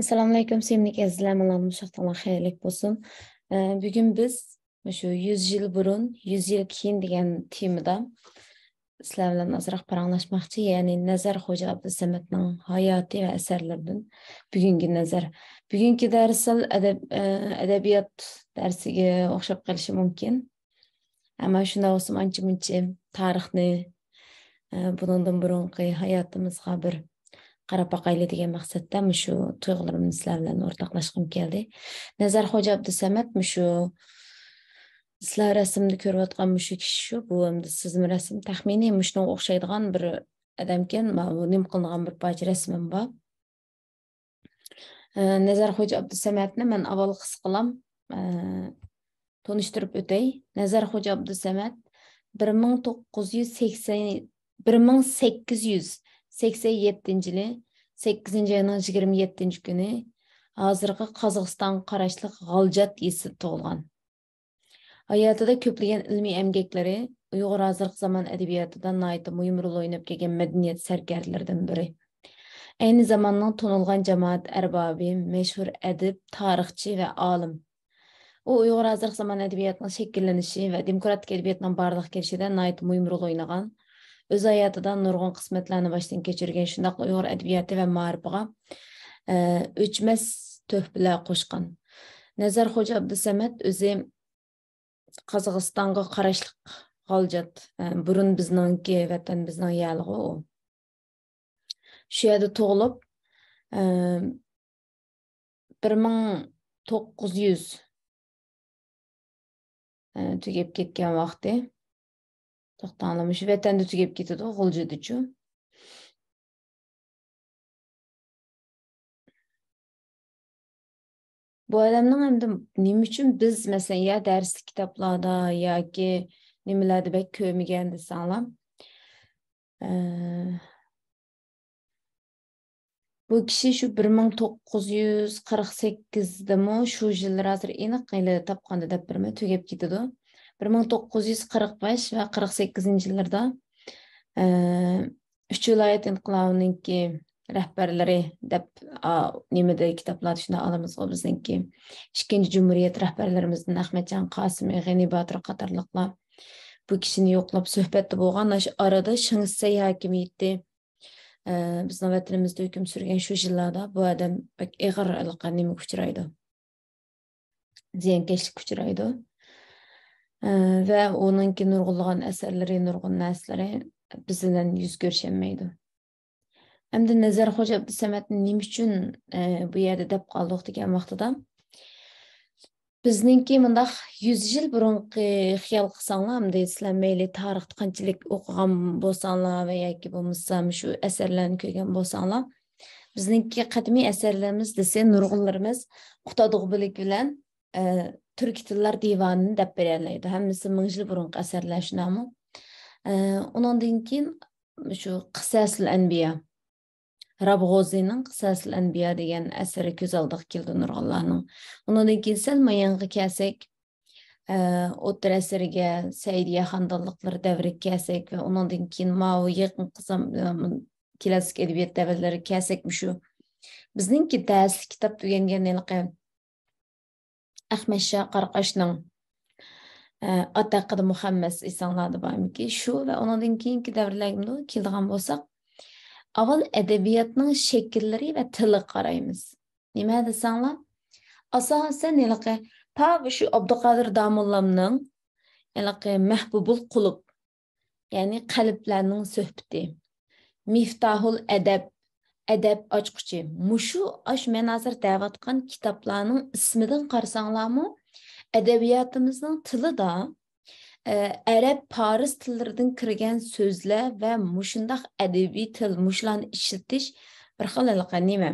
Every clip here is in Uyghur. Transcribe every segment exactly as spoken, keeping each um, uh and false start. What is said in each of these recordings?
ئەسسالامۇئەلەيكۇم، سۆيۈملۈك ئەزىزلەر، ماڭا مۇشۇ ۋاقىتلار خەيرلىك بولسۇن. ئە، بۈگۈن بىز مۇشۇ يۈز يىل بۇرۇن، يۈز يىل كېيىن دېگەن تېمىدا سىلەر بىلەن ئازراق پاراڭلاشماقچى، يەنى نەزەر خوجا ئابدۇسەمەتنىڭ ھاياتى ۋە ئەسەرلىرىدىن بۈگۈنكى نەزەر. بۈگۈنكى دەرس سەل ئەدەب-، ئە، ئەدەبىيات دەرسىگە ئوخشاپ قېلىشى مۇمكىن. ئەمما شۇنداق بولسىمۇ ئانچە-مۇنچە تارىخنى، ئە، بۇنىڭدىن بۇرۇنقى ھاياتىمىزغا بىر قاراپ باقايلى دېگەن مەقسەتتە مۇشۇ تۇيغۇلىرىمنى سىلەر بىلەن ئورتاقلاشقۇم كەلدى. نەزەر خوجا ئابدۇسەمەت مۇشۇ سىلەر رەسىمدە كۆرۈۋاتقان مۇشۇ كىشى شۇ، بۇ ئەمدى سىزمۇ رەسىم تەخمىنىي مۇشۇنىڭغا ئوخشايدىغان بىر ئادەمكەن، ماۋۇ نېمە قىلىنغان بىر پارچە رەسىمىم بار. ئە، نەزەر خوجا ئابدۇسەمەتنى مەن ئاۋۋال قىسقىلام، ئە، تونۇشتۇرۇپ ئۆتەي. نەزەر خوجا ئابدۇسەمەت بىر مىڭ توققۇز يۈز سەكسەن، بىر مىڭ سەككىز يۈز سەكسەن يەتتىنچى يىلى سەككىزىنچى ئاينىڭ يىگىرمە يەتتىنچى كۈنى ھازىرقى قازاقىستانغا قاراشلىق غالجات يېزىسىدا تۇغۇلغان. ھاياتىدا كۆپلىگەن ئىلمىي ئەمگەكلىرى ئۇيغۇر ھازىرقى زامان ئەدەبىياتىدا ناھايىتى مۇھىم رول ئويناپ كەلگەن مەدەنىيەت سەركەردىلىرىدىن بىرى. ئەينى زاماننىڭ تونۇلغان جامائەت ئەربابى، مەشھۇر ئەدىب، تارىخچى ۋە ئالىم. ئۇ ئۇيغۇر ھازىرقى زامان ئەدەبىياتىنىڭ شەكىللىنىشى ۋە دېموكراتىك ئەدەبىياتنىڭ بارلىققا كېلىشىدە ناھايىتى مۇھىم رول ئوينىغان. ئۆز ھاياتىدا نۇرغۇن قىسمەتلەرنى باشتىن كەچۈرگەن، شۇنداقلا ئۇيغۇر ئەدەبىياتى ۋە مائارىپىغا، ئە، ئۆچمەس تۆھپىلەر قوشقان. نەزەر خوجا ئابدۇسەمەت ئۆزى قازاقىستانغا قاراشلىق غالجات، ئە، بۇرۇن بىزنىڭكى ۋەتەن، بىزنىڭ يەرلىغۇ ئۇ. شۇ يەردە تۇغۇلۇپ، ئە، بىر مىڭ توققۇز يۈز، ئە، تۈگەپ كەتكەن ۋاقتى. توختاڭلار، مۇشۇ ۋەتەندە تۈگەپ كېتىدۇ، غۇلجىدىچۇ. بۇ ئادەمنىڭ ئەمدى نېمە ئۈچۈن بىز، مەسىلەن، يا دەرسلىك كىتابلاردا ياكى نېمىلەردە بەك كۆرمىگەن دېسەڭلار، ئە، بۇ كىشى شۇ بىر مىڭ توققۇز يۈز قىرىق سەككىزدىمۇ، شۇ يىللىرى ھازىر ئېنىق ھېلى تاپقاندا دەپ بېرىمەن، تۈگەپ كېتىدۇ. بىر مىڭ توققۇز يۈز قىرىق بەش ۋە قىرىق سەككىزىنچى يىللىرىدا، ئە، ئۈچ ۋىلايەت ئىنقىلابىنىڭكى رەھبەرلىرى دەپ، ئا، نېمىدە، كىتابلاردا شۇنداق ئالىمىزغۇ بىزنىڭكى. ئىككىنچى جۇمھۇرىيەت رەھبەرلىرىمىزدىن ئەخمەتجان قاسىمى، غېنى باتۇر قاتارلىقلار بۇ كىشىنى يوقلاپ سۆھبەتتە بولغان. ئاشۇ ئارىدا شېڭ شىسەي ھاكىمىيىتى، ئە، بىزنىڭ ۋەتىنىمىزدە ھۆكۈم سۈرگەن شۇ يىللاردا بۇ ئادەم بەك ئېغىر ھېلىقى نېمىگە ئۇچرايدۇ. زىيانكەشلىككە ئۇچرايدۇ. ئە، ۋە ئۇنىڭكى نۇرغۇنلىغان ئەسەرلىرى، نۇرغۇن نەرسىلىرى بىز بىلەن يۈز كۆرۈشەلمەيدۇ. ئەمدى نەزەر خوجا ئابدۇسەمەتنى نېمە ئۈچۈن، ئە، بۇ يەردە دەپ قالدۇق دېگەن ۋاقتىدا، بىزنىڭكى مۇنداق يۈز يىل بۇرۇنقى خىيال قىلساڭلار، ئەمدى سىلەر مەيلى تارىختا قانچىلىك ئوقۇغان بولساڭلار ۋە ياكى بولمىسا شۇ ئەسەرلەرنى كۆرگەن بولساڭلار، بىزنىڭكى قەدىمىي ئەسەرلىرىمىز دېسە، نۇرغۇنلىرىمىز قۇتادغۇ بىلىك بىلەن، ئە، تۈركىي تىللار دىۋانىنى دەپ بېرەلەيدۇ. ھەممىسى مىڭ يىل بۇرۇنقى ئەسەرلەر، شۇنداقمۇ؟ ئە، ئۇنىڭدىن كېيىن شۇ قىسەسۇل ئەنبىيا، رابغوزىنىڭ قىسەسۇل ئەنبىيا دېگەن ئەسىرى كۆز ئالدىغا كېلىدۇ نۇرغۇنلارنىڭ. ئۇنىڭدىن كېيىن سەل مايانغا كەلسەك، ئە، ئوتتۇرا ئەسىرگە، سەئىدىيە خاندانلىقلىرى دەۋرىگە كەلسەك ۋە ئۇنىڭدىن كېيىن ماۋۇ يېقىنقى زام-، ئە، كلاسسىك ئەدەبىيات دەۋرلىرىگە كەلسەك، مۇشۇ بىزنىڭكى دەرسلىك كىتاب ئۆگەنگەن ھېلىقى ئەخمەتشاھ قاراقاشنىڭ، ئە، ئات ھەققىدە مۇخەممەس ئېسىڭلاردا بارمىكى؟ شۇ ۋە ئۇنىڭدىن كېيىنكى دەۋرلەرگىمۇ كېلىدىغان بولساق، ئاۋۋال ئەدەبىياتنىڭ شەكىللىرى ۋە تىلىغا قارايمىز. نېمە دېسەڭلار، ئاساسەن، ھېلىقى تا شۇ ئابدۇقادىر داموللامنىڭ ھېلىقى مەھبۇبۇل قۇلۇپ، يەنى قەلبلەرنىڭ سۆھبىتى، مىفتاھۇل ئەدەب، ئەدەپ ئاچقۇچى، مۇشۇ، ئاشۇ مەن ھازىر دەۋاتقان كىتابلارنىڭ ئىسمىدىن قارىساڭلارمۇ، ئەدەبىياتىمىزنىڭ تىلىدا، ئە، ئەرەب، پارس تىللىرىدىن كىرگەن سۆزلەر ۋە مۇشۇنداق ئەدەبىي تىل، مۇشۇلارنى ئىشلىتىش بىر خىل ھېلىقى نېمە؟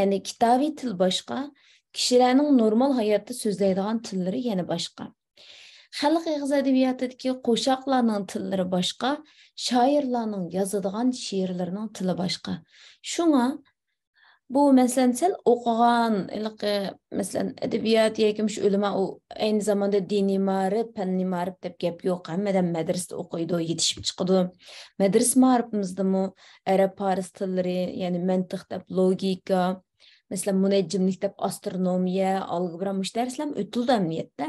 يەنى كىتابىي تىل باشقا، كىشىلەرنىڭ نورمال ھاياتتا سۆزلەيدىغان تىللىرى يەنە باشقا. خەلق ئېغىز ئەدەبىياتىدىكى قوشاقلارنىڭ تىللىرى باشقا، شائىرلارنىڭ يازىدىغان شېئىرلىرىنىڭ تىلى باشقا. شۇڭا بۇ، مەسىلەن، سەل ئوقۇغان، ھېلىقى، مەسىلەن، ئەدەبىيات ياكى مۇشۇ ئۆلىما، ئۇ ئەينى زاماندا دىنىي مائارىپ، پەننىي مائارىپ دەپ گەپ يوق. ھەممە ئادەم مەدرىسىدە ئوقۇيدۇ، يېتىشىپ چىقىدۇ. مەدرىسە مائارىپىمىزدىمۇ ئەرەب، پارس تىللىرى، يەنى مەنتىق دەپ لوگىكا، مەسىلەن، مۇنەججىملىك دەپ ئاسترونومىيە، ئالگېبرا، مۇشۇ دەرسلەرمۇ ئۆتۈلدى ئەمەلىيەتتە.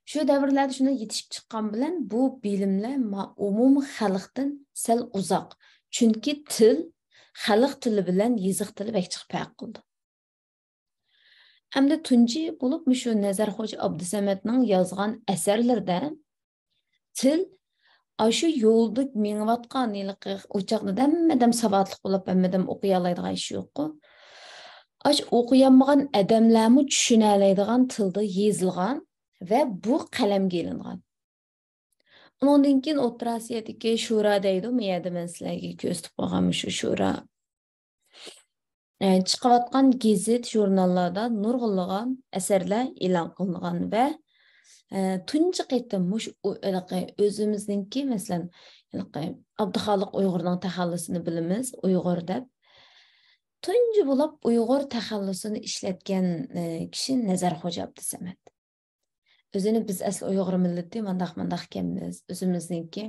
شۇ دەۋرلەردە شۇنداق يېتىشىپ چىققان بىلەن بۇ بىلىملەر ما-، ئومۇمىي خەلقتىن سەل ئۇزاق. چۈنكى تىل خەلق تىلى بىلەن يېزىق تىلى بەك جىق پەرق قىلىدۇ. ئەمدى تۇنجى بولۇپ مۇشۇ نەزەر خوجا ئابدۇسەمەتنىڭ يازغان ئەسەرلىرىدە تىل ئاشۇ يولدا مېڭىۋاتقان، ھېلىقى ئۇ چاغدا ھەممىدەم ساۋاتلىق بولۇپ، ھەممىدەم ئوقۇيالايدىغان ئىش يوققۇ. ئاشۇ ئوقۇيالمىغان ئادەملەرمۇ چۈشىنەلەيدىغان تىلدا يېزىلغان ۋە بۇ قەلەمگە ئېلىنغان. ئۇنىڭدىن كېيىن ئوتتۇرا ئاسىيادىكى شورا دەيدۇ، بۇ يەردە مەن سىلەرگە كۆرسىتىپ قويغان مۇشۇ شورا. ئە، چىقىۋاتقان گېزىت، ژۇرناللاردا نۇرغۇنلىغان ئەسەرلەر ئېلان قىلىنغان ۋە، ئە، تۇنجى قېتىم مۇشۇ ئۇ-، ھېلىقى ئۆزىمىزنىڭكى، مەسىلەن، ھېلىقى ئابدۇخالىق ئۇيغۇرنىڭ تەخەللۇسىنى بىلىمىز، ئۇيغۇر دەپ. تۇنجى بولۇپ ئۇيغۇر تەخەللۇسىنى ئىشلەتكەن، ئە، كىشى نەزەر خوجا ئابدۇسەمەت. ئۆزىنى بىز ئەسلى ئۇيغۇر مىللىتى، مانداق، مانداق ئىكەنمىز. ئۆزىمىزنىڭكى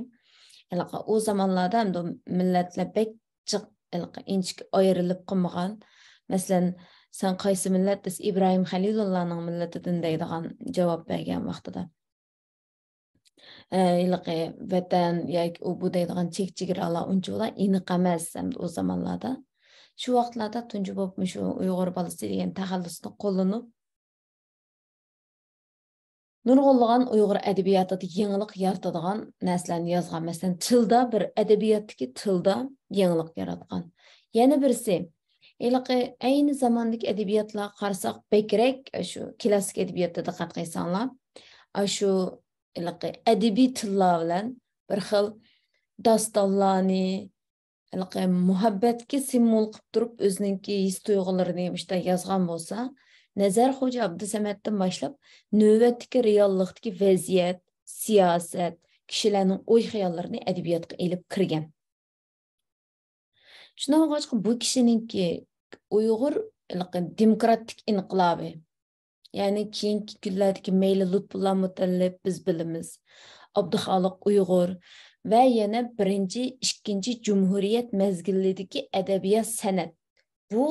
ھېلىقى ئۇ زامانلاردا ئەمدى مىللەتلەر بەك جىق، ھېلىقى ئىنچىكە ئايرىلىپ قالمىغان. مەسىلەن، سەن قايسى مىللەت دېسە، ئىبراھىم خەلىلۇللانىڭ مىللىتىدىن دەيدىغان جاۋاب بەرگەن ۋاقتىدا. ئە، ھېلىقى ۋەتەن ياكى ئۇ بۇ دەيدىغان چەك چېگرالار ئۇنچىۋالا ئېنىق ئەمەس ئەمدى ئۇ زامانلاردا. شۇ ۋاقىتلاردا تۇنجى بولۇپ مۇشۇ ئۇيغۇر بالىسى دېگەن تەخەللۇسنى قوللىنىپ، نۇرغۇنلىغان ئۇيغۇر ئەدەبىياتىدا يېڭىلىق يارىتىدىغان نەرسىلەرنى يازغان. مەسىلەن، تىلدا بىر ئەدەبىياتتىكى تىلدا يېڭىلىق ياراتقان. يەنە بىرسى، ھېلىقى ئەينى زاماندىكى ئەدەبىياتلارغا قارىساق، بەكرەك شۇ كلاسسىك ئەدەبىياتتا دىققەت قىلساڭلار، ئاشۇ ھېلىقى ئەدەبىي تىللار بىلەن بىر خىل داستانلارنى، ھېلىقى مۇھەببەتكە سىمۋول قىلىپ تۇرۇپ، ئۆزىنىڭكى ھېس تۇيغۇلىرىنى مۇشۇنداق يازغان بولسا، نەزەر خوجا ئابدۇسەمەتتىن باشلاپ، نۆۋەتتىكى رېئاللىقتىكى ۋەزىيەت، سىياسەت، كىشىلەرنىڭ ئوي-خىياللىرىنى ئەدەبىياتقا ئېلىپ كىرگەن. شۇنداق بولغاچقا، بۇ كىشىنىڭكى ئۇيغۇر ھېلىقى دېموكراتىك ئىنقىلابى، يەنى كېيىنكى كۈنلەردىكى مەيلى لۇتپۇللا مۇتەللىپ، بىز بىلىمىز، ئابدۇخالىق ئۇيغۇر ۋە يەنە بىرىنچى، ئىككىنچى جۇمھۇرىيەت مەزگىلىدىكى ئەدەبىيات، سەنئەت. بۇ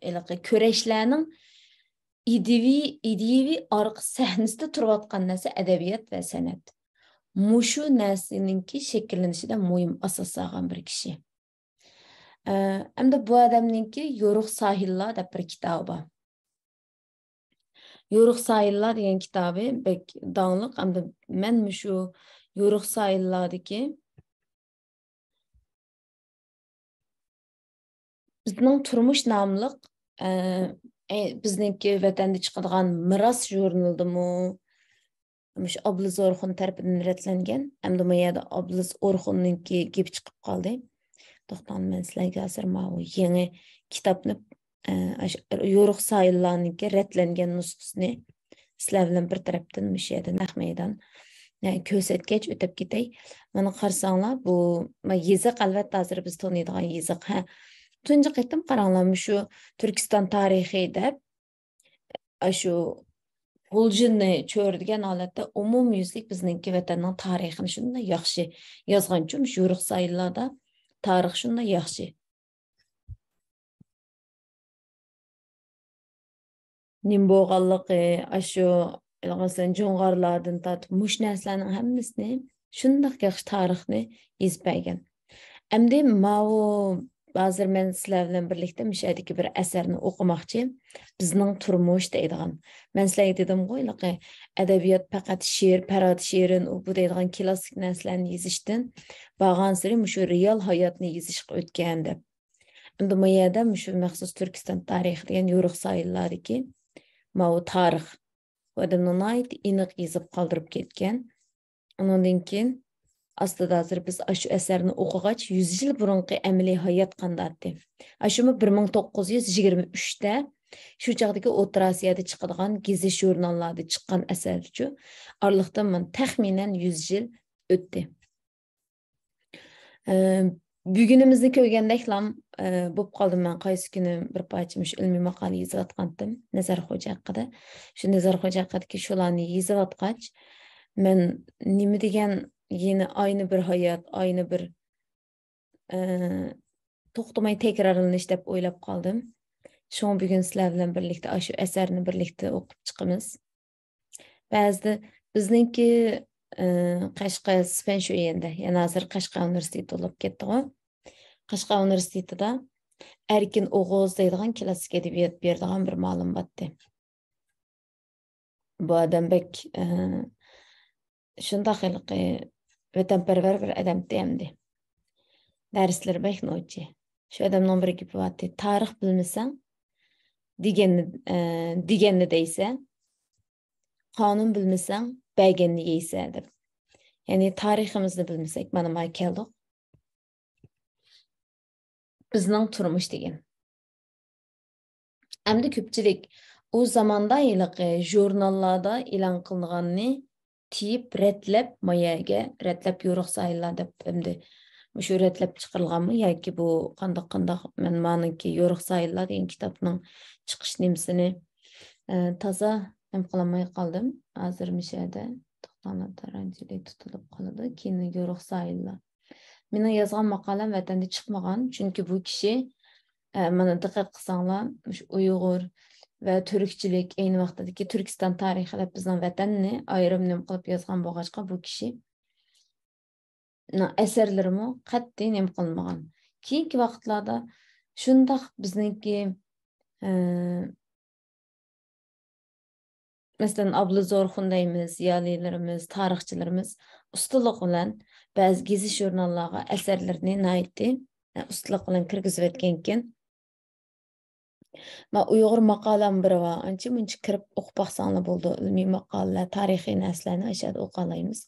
ھېلىقى كۈرەشلەرنىڭ ئىدىيىۋى، ئىدىيىۋى ئارقا سەھنىسىدە تۇرۇۋاتقان نەرسە ئەدەبىيات ۋە سەنئەت. مۇشۇ نەرسىنىڭكى شەكىللىنىشىدە مۇھىم ئاساس سالغان بىر كىشى. ئە، ئەمدى بۇ ئادەمنىڭكى يورۇق ساھىللار دەپ بىر كىتابى بار. يورۇق ساھىللار دېگەن كىتابى بەك داڭلىق. ئەمدى مەن مۇشۇ يورۇق ساھىللاردىكى بىزنىڭ تۇرمۇش ناملىق، ئە، ئە، بىزنىڭكى ۋەتەندە چىقىدىغان مىراس ژۇرنىلىدىمۇ مۇشۇ ئابلىز ئورخۇن تەرىپىدىن رەتلەنگەن. ئەمدى ما يەردە ئابلىز ئورخۇننىڭكى گېپى چىقىپ قالدى. توختاڭ، مەن سىلەرگە ھازىر ماۋۇ يېڭى كىتابنى، ئە، ئاشۇ يورۇق ساھىللارنىڭكى رەتلەنگەن نۇسخىسىنى سىلەر بىلەن بىر تەرەپتىن مۇشۇ يەردە نەق مەيدان، ئە، كۆرسەتكەچ ئۆتۈپ كېتەي. مانا قارىساڭلار، بۇ، ما، يېزىق، ئەلۋەتتە، ھازىر بىز تونۇيدىغان يېزىق. ھە، تۇنجى قېتىم قاراڭلار، مۇشۇ تۈركىستان تارىخى دەپ، ئاشۇ غۇلجىنى چۆرىدىگەن ھالەتتە ئومۇميۈزلۈك بىزنىڭكى ۋەتەننىڭ تارىخىنى شۇنداق ياخشى يازغانچۇ، مۇشۇ يورۇق ساھىللاردا تارىخ شۇنداق ياخشى. نېمە بولغانلىقى، ئاشۇ، مەسىلەن، جۇڭغارلاردىن تارتىپ مۇشۇ نەرسىلەرنىڭ ھەممىسىنى شۇنداق ياخشى تارىخنى يېزىپ بەرگەن. ئەمدى ماۋۇ ھازىر مەن سىلەر بىلەن بىرلىكتە مۇشۇ يەردىكى بىر ئەسەرنى ئوقۇماقچى. بىزنىڭ تۇرمۇش دەيدىغان. مەن سىلەرگە دېدىمغۇ، ھېلىقى ئەدەبىيات پەقەت شېئىر، پەرھات شېرىن، ئۇ بۇ دەيدىغان كلاسسىك نەرسىلەرنى يېزىشتىن بارغانسېرى مۇشۇ رېئال ھاياتنى يېزىشقا ئۆتكەن دەپ. ئەمدى ما يەردە مۇشۇ مەخسۇس تۈركىستان تارىخى دېگەن يورۇق ساھىللاردىكى ماۋۇ تارىخ. بۇ ئادەمنىڭ ناھايىتى ئېنىق يېزىپ قالدۇرۇپ كەتكەن. ئۇنىڭدىن كېيىن ئاستىدا ھازىر بىز ئاشۇ ئەسەرنى ئوقۇغاچ، يۈز يىل بۇرۇنقى ئەمەلىي ھايات قانداقتى؟ ئاشۇمۇ بىر مىڭ توققۇز يۈز يىگىرمە ئۈچتە شۇ چاغدىكى ئوتتۇرا ئاسىيادا چىقىدىغان گېزىت ژۇرناللاردا چىققان ئەسەرچۇ. ئارىلىقتىن مانا تەخمىنەن يۈز يىل ئۆتتى. ئە، بۈگۈنىمىزنى كۆرگەندەكلا، ئە، بولۇپ قالدىم مەن. قايسى كۈنى بىر پارچە مۇشۇ ئىلمىي ماقالە يېزىۋاتقانتىم نەزەر خوجا ھەققىدە. شۇ نەزەر خوجا ھەققىدىكى شۇلارنى يېزىۋاتقاچ، مەن نېمە دېگەن يەنە ئاينى بىر ھايات، ئاينى بىر، ئە، توختىماي تەكرارلىنىش دەپ ئويلاپ قالدىم. شۇڭا بۈگۈن سىلەر بىلەن بىرلىكتە ئاشۇ ئەسەرنى بىرلىكتە ئوقۇپ چىقىمىز. بەزىدە بىزنىڭكى، ئى، قەشقەر، سىپەن شۇيۈەندە، يەنى ھازىر قەشقەر ئۇنىۋېرسىتېتى بولۇپ كەتتىغۇ. قەشقەر ئۇنىۋېرسىتېتىدا ئەركىن ئوغۇز دەيدىغان كلاسسىك ئەدەبىيات بېرىدىغان بىر مۇئەللىم بارتتى. بۇ ئادەم بەك، ئى، شۇنداق ھېلىقى ۋەتەنپەرۋەر بىر ئادەمتى ئەمدى. دەرسلىرى بەك نوچى. شۇ ئادەمنىڭ بىر گېپى بارتتى. تارىخ بىلمىسەڭ، دېگەننى، ئى، دېگەننى دەيسەن، قانۇن بىلمىسەڭ، بەرگەننى يەيسەن، دەپ. يەنى تارىخىمىزنى بىلمىسەك، مانا ما كەلدۇق. بىزنىڭ تۇرمۇش دېگەن. ئەمدى كۆپچىلىك ئۇ زاماندا ھېلىقى ژۇرناللاردا ئېلان قىلىنغاننى تېيىپ، رەتلەپ، ما يەرگە رەتلەپ يورۇق ساھىللار دەپ، ئەمدى مۇشۇ رەتلەپ چىقىرىلغانمۇ ياكى بۇ قانداق، قانداق، مەن مانىڭكى يورۇق ساھىللار دېگەن كىتابنىڭ چىقىش نېمىسىنى، ئە، تازا نېمە قىلالماي قالدىم. ھازىر مۇشۇ يەردە توختاڭلار، تارانچىلى تۇتۇلۇپ قالىدۇ. كېيىن يورۇق ساھىللار. مېنىڭ يازغان ماقالەم ۋەتەندە چىقمىغان، چۈنكى بۇ كىشى، ئە، مانا دىققەت قىلساڭلار، مۇشۇ ئۇيغۇر ۋە تۈركچىلىك، ئەينى ۋاقتىدىكى تۈركىستان تارىخى دەپ بىزنىڭ ۋەتەننى ئايرىم نېمە قىلىپ يازغان بولغاچقا، بۇ كىشى ئەسەرلىرىمۇ قەتئىي نېمە قىلمىغان. كېيىنكى ۋاقىتلاردا شۇنداق بىزنىڭكى، ئە، مەسىلەن، ئابلىزورخۇن دەيمىز، زىيالىيلىرىمىز، تارىخچىلىرىمىز ئۇستىلىق بىلەن بەزى گېزىت ژۇرناللارغا ئەسەرلىرىنى ناھايىتى، ئە، ئۇستىلىق بىلەن كىرگۈزۈۋەتكەنكەن. ما ئۇيغۇر ماقالەم بىرى بار، ئانچە مۇنچە كىرىپ ئوقۇپ باقساڭلار بولىدۇ، ئىلمىي ماقالىلەر، تارىخىي نەرسىلەرنى ئاشۇ يەردە ئوقالايمىز.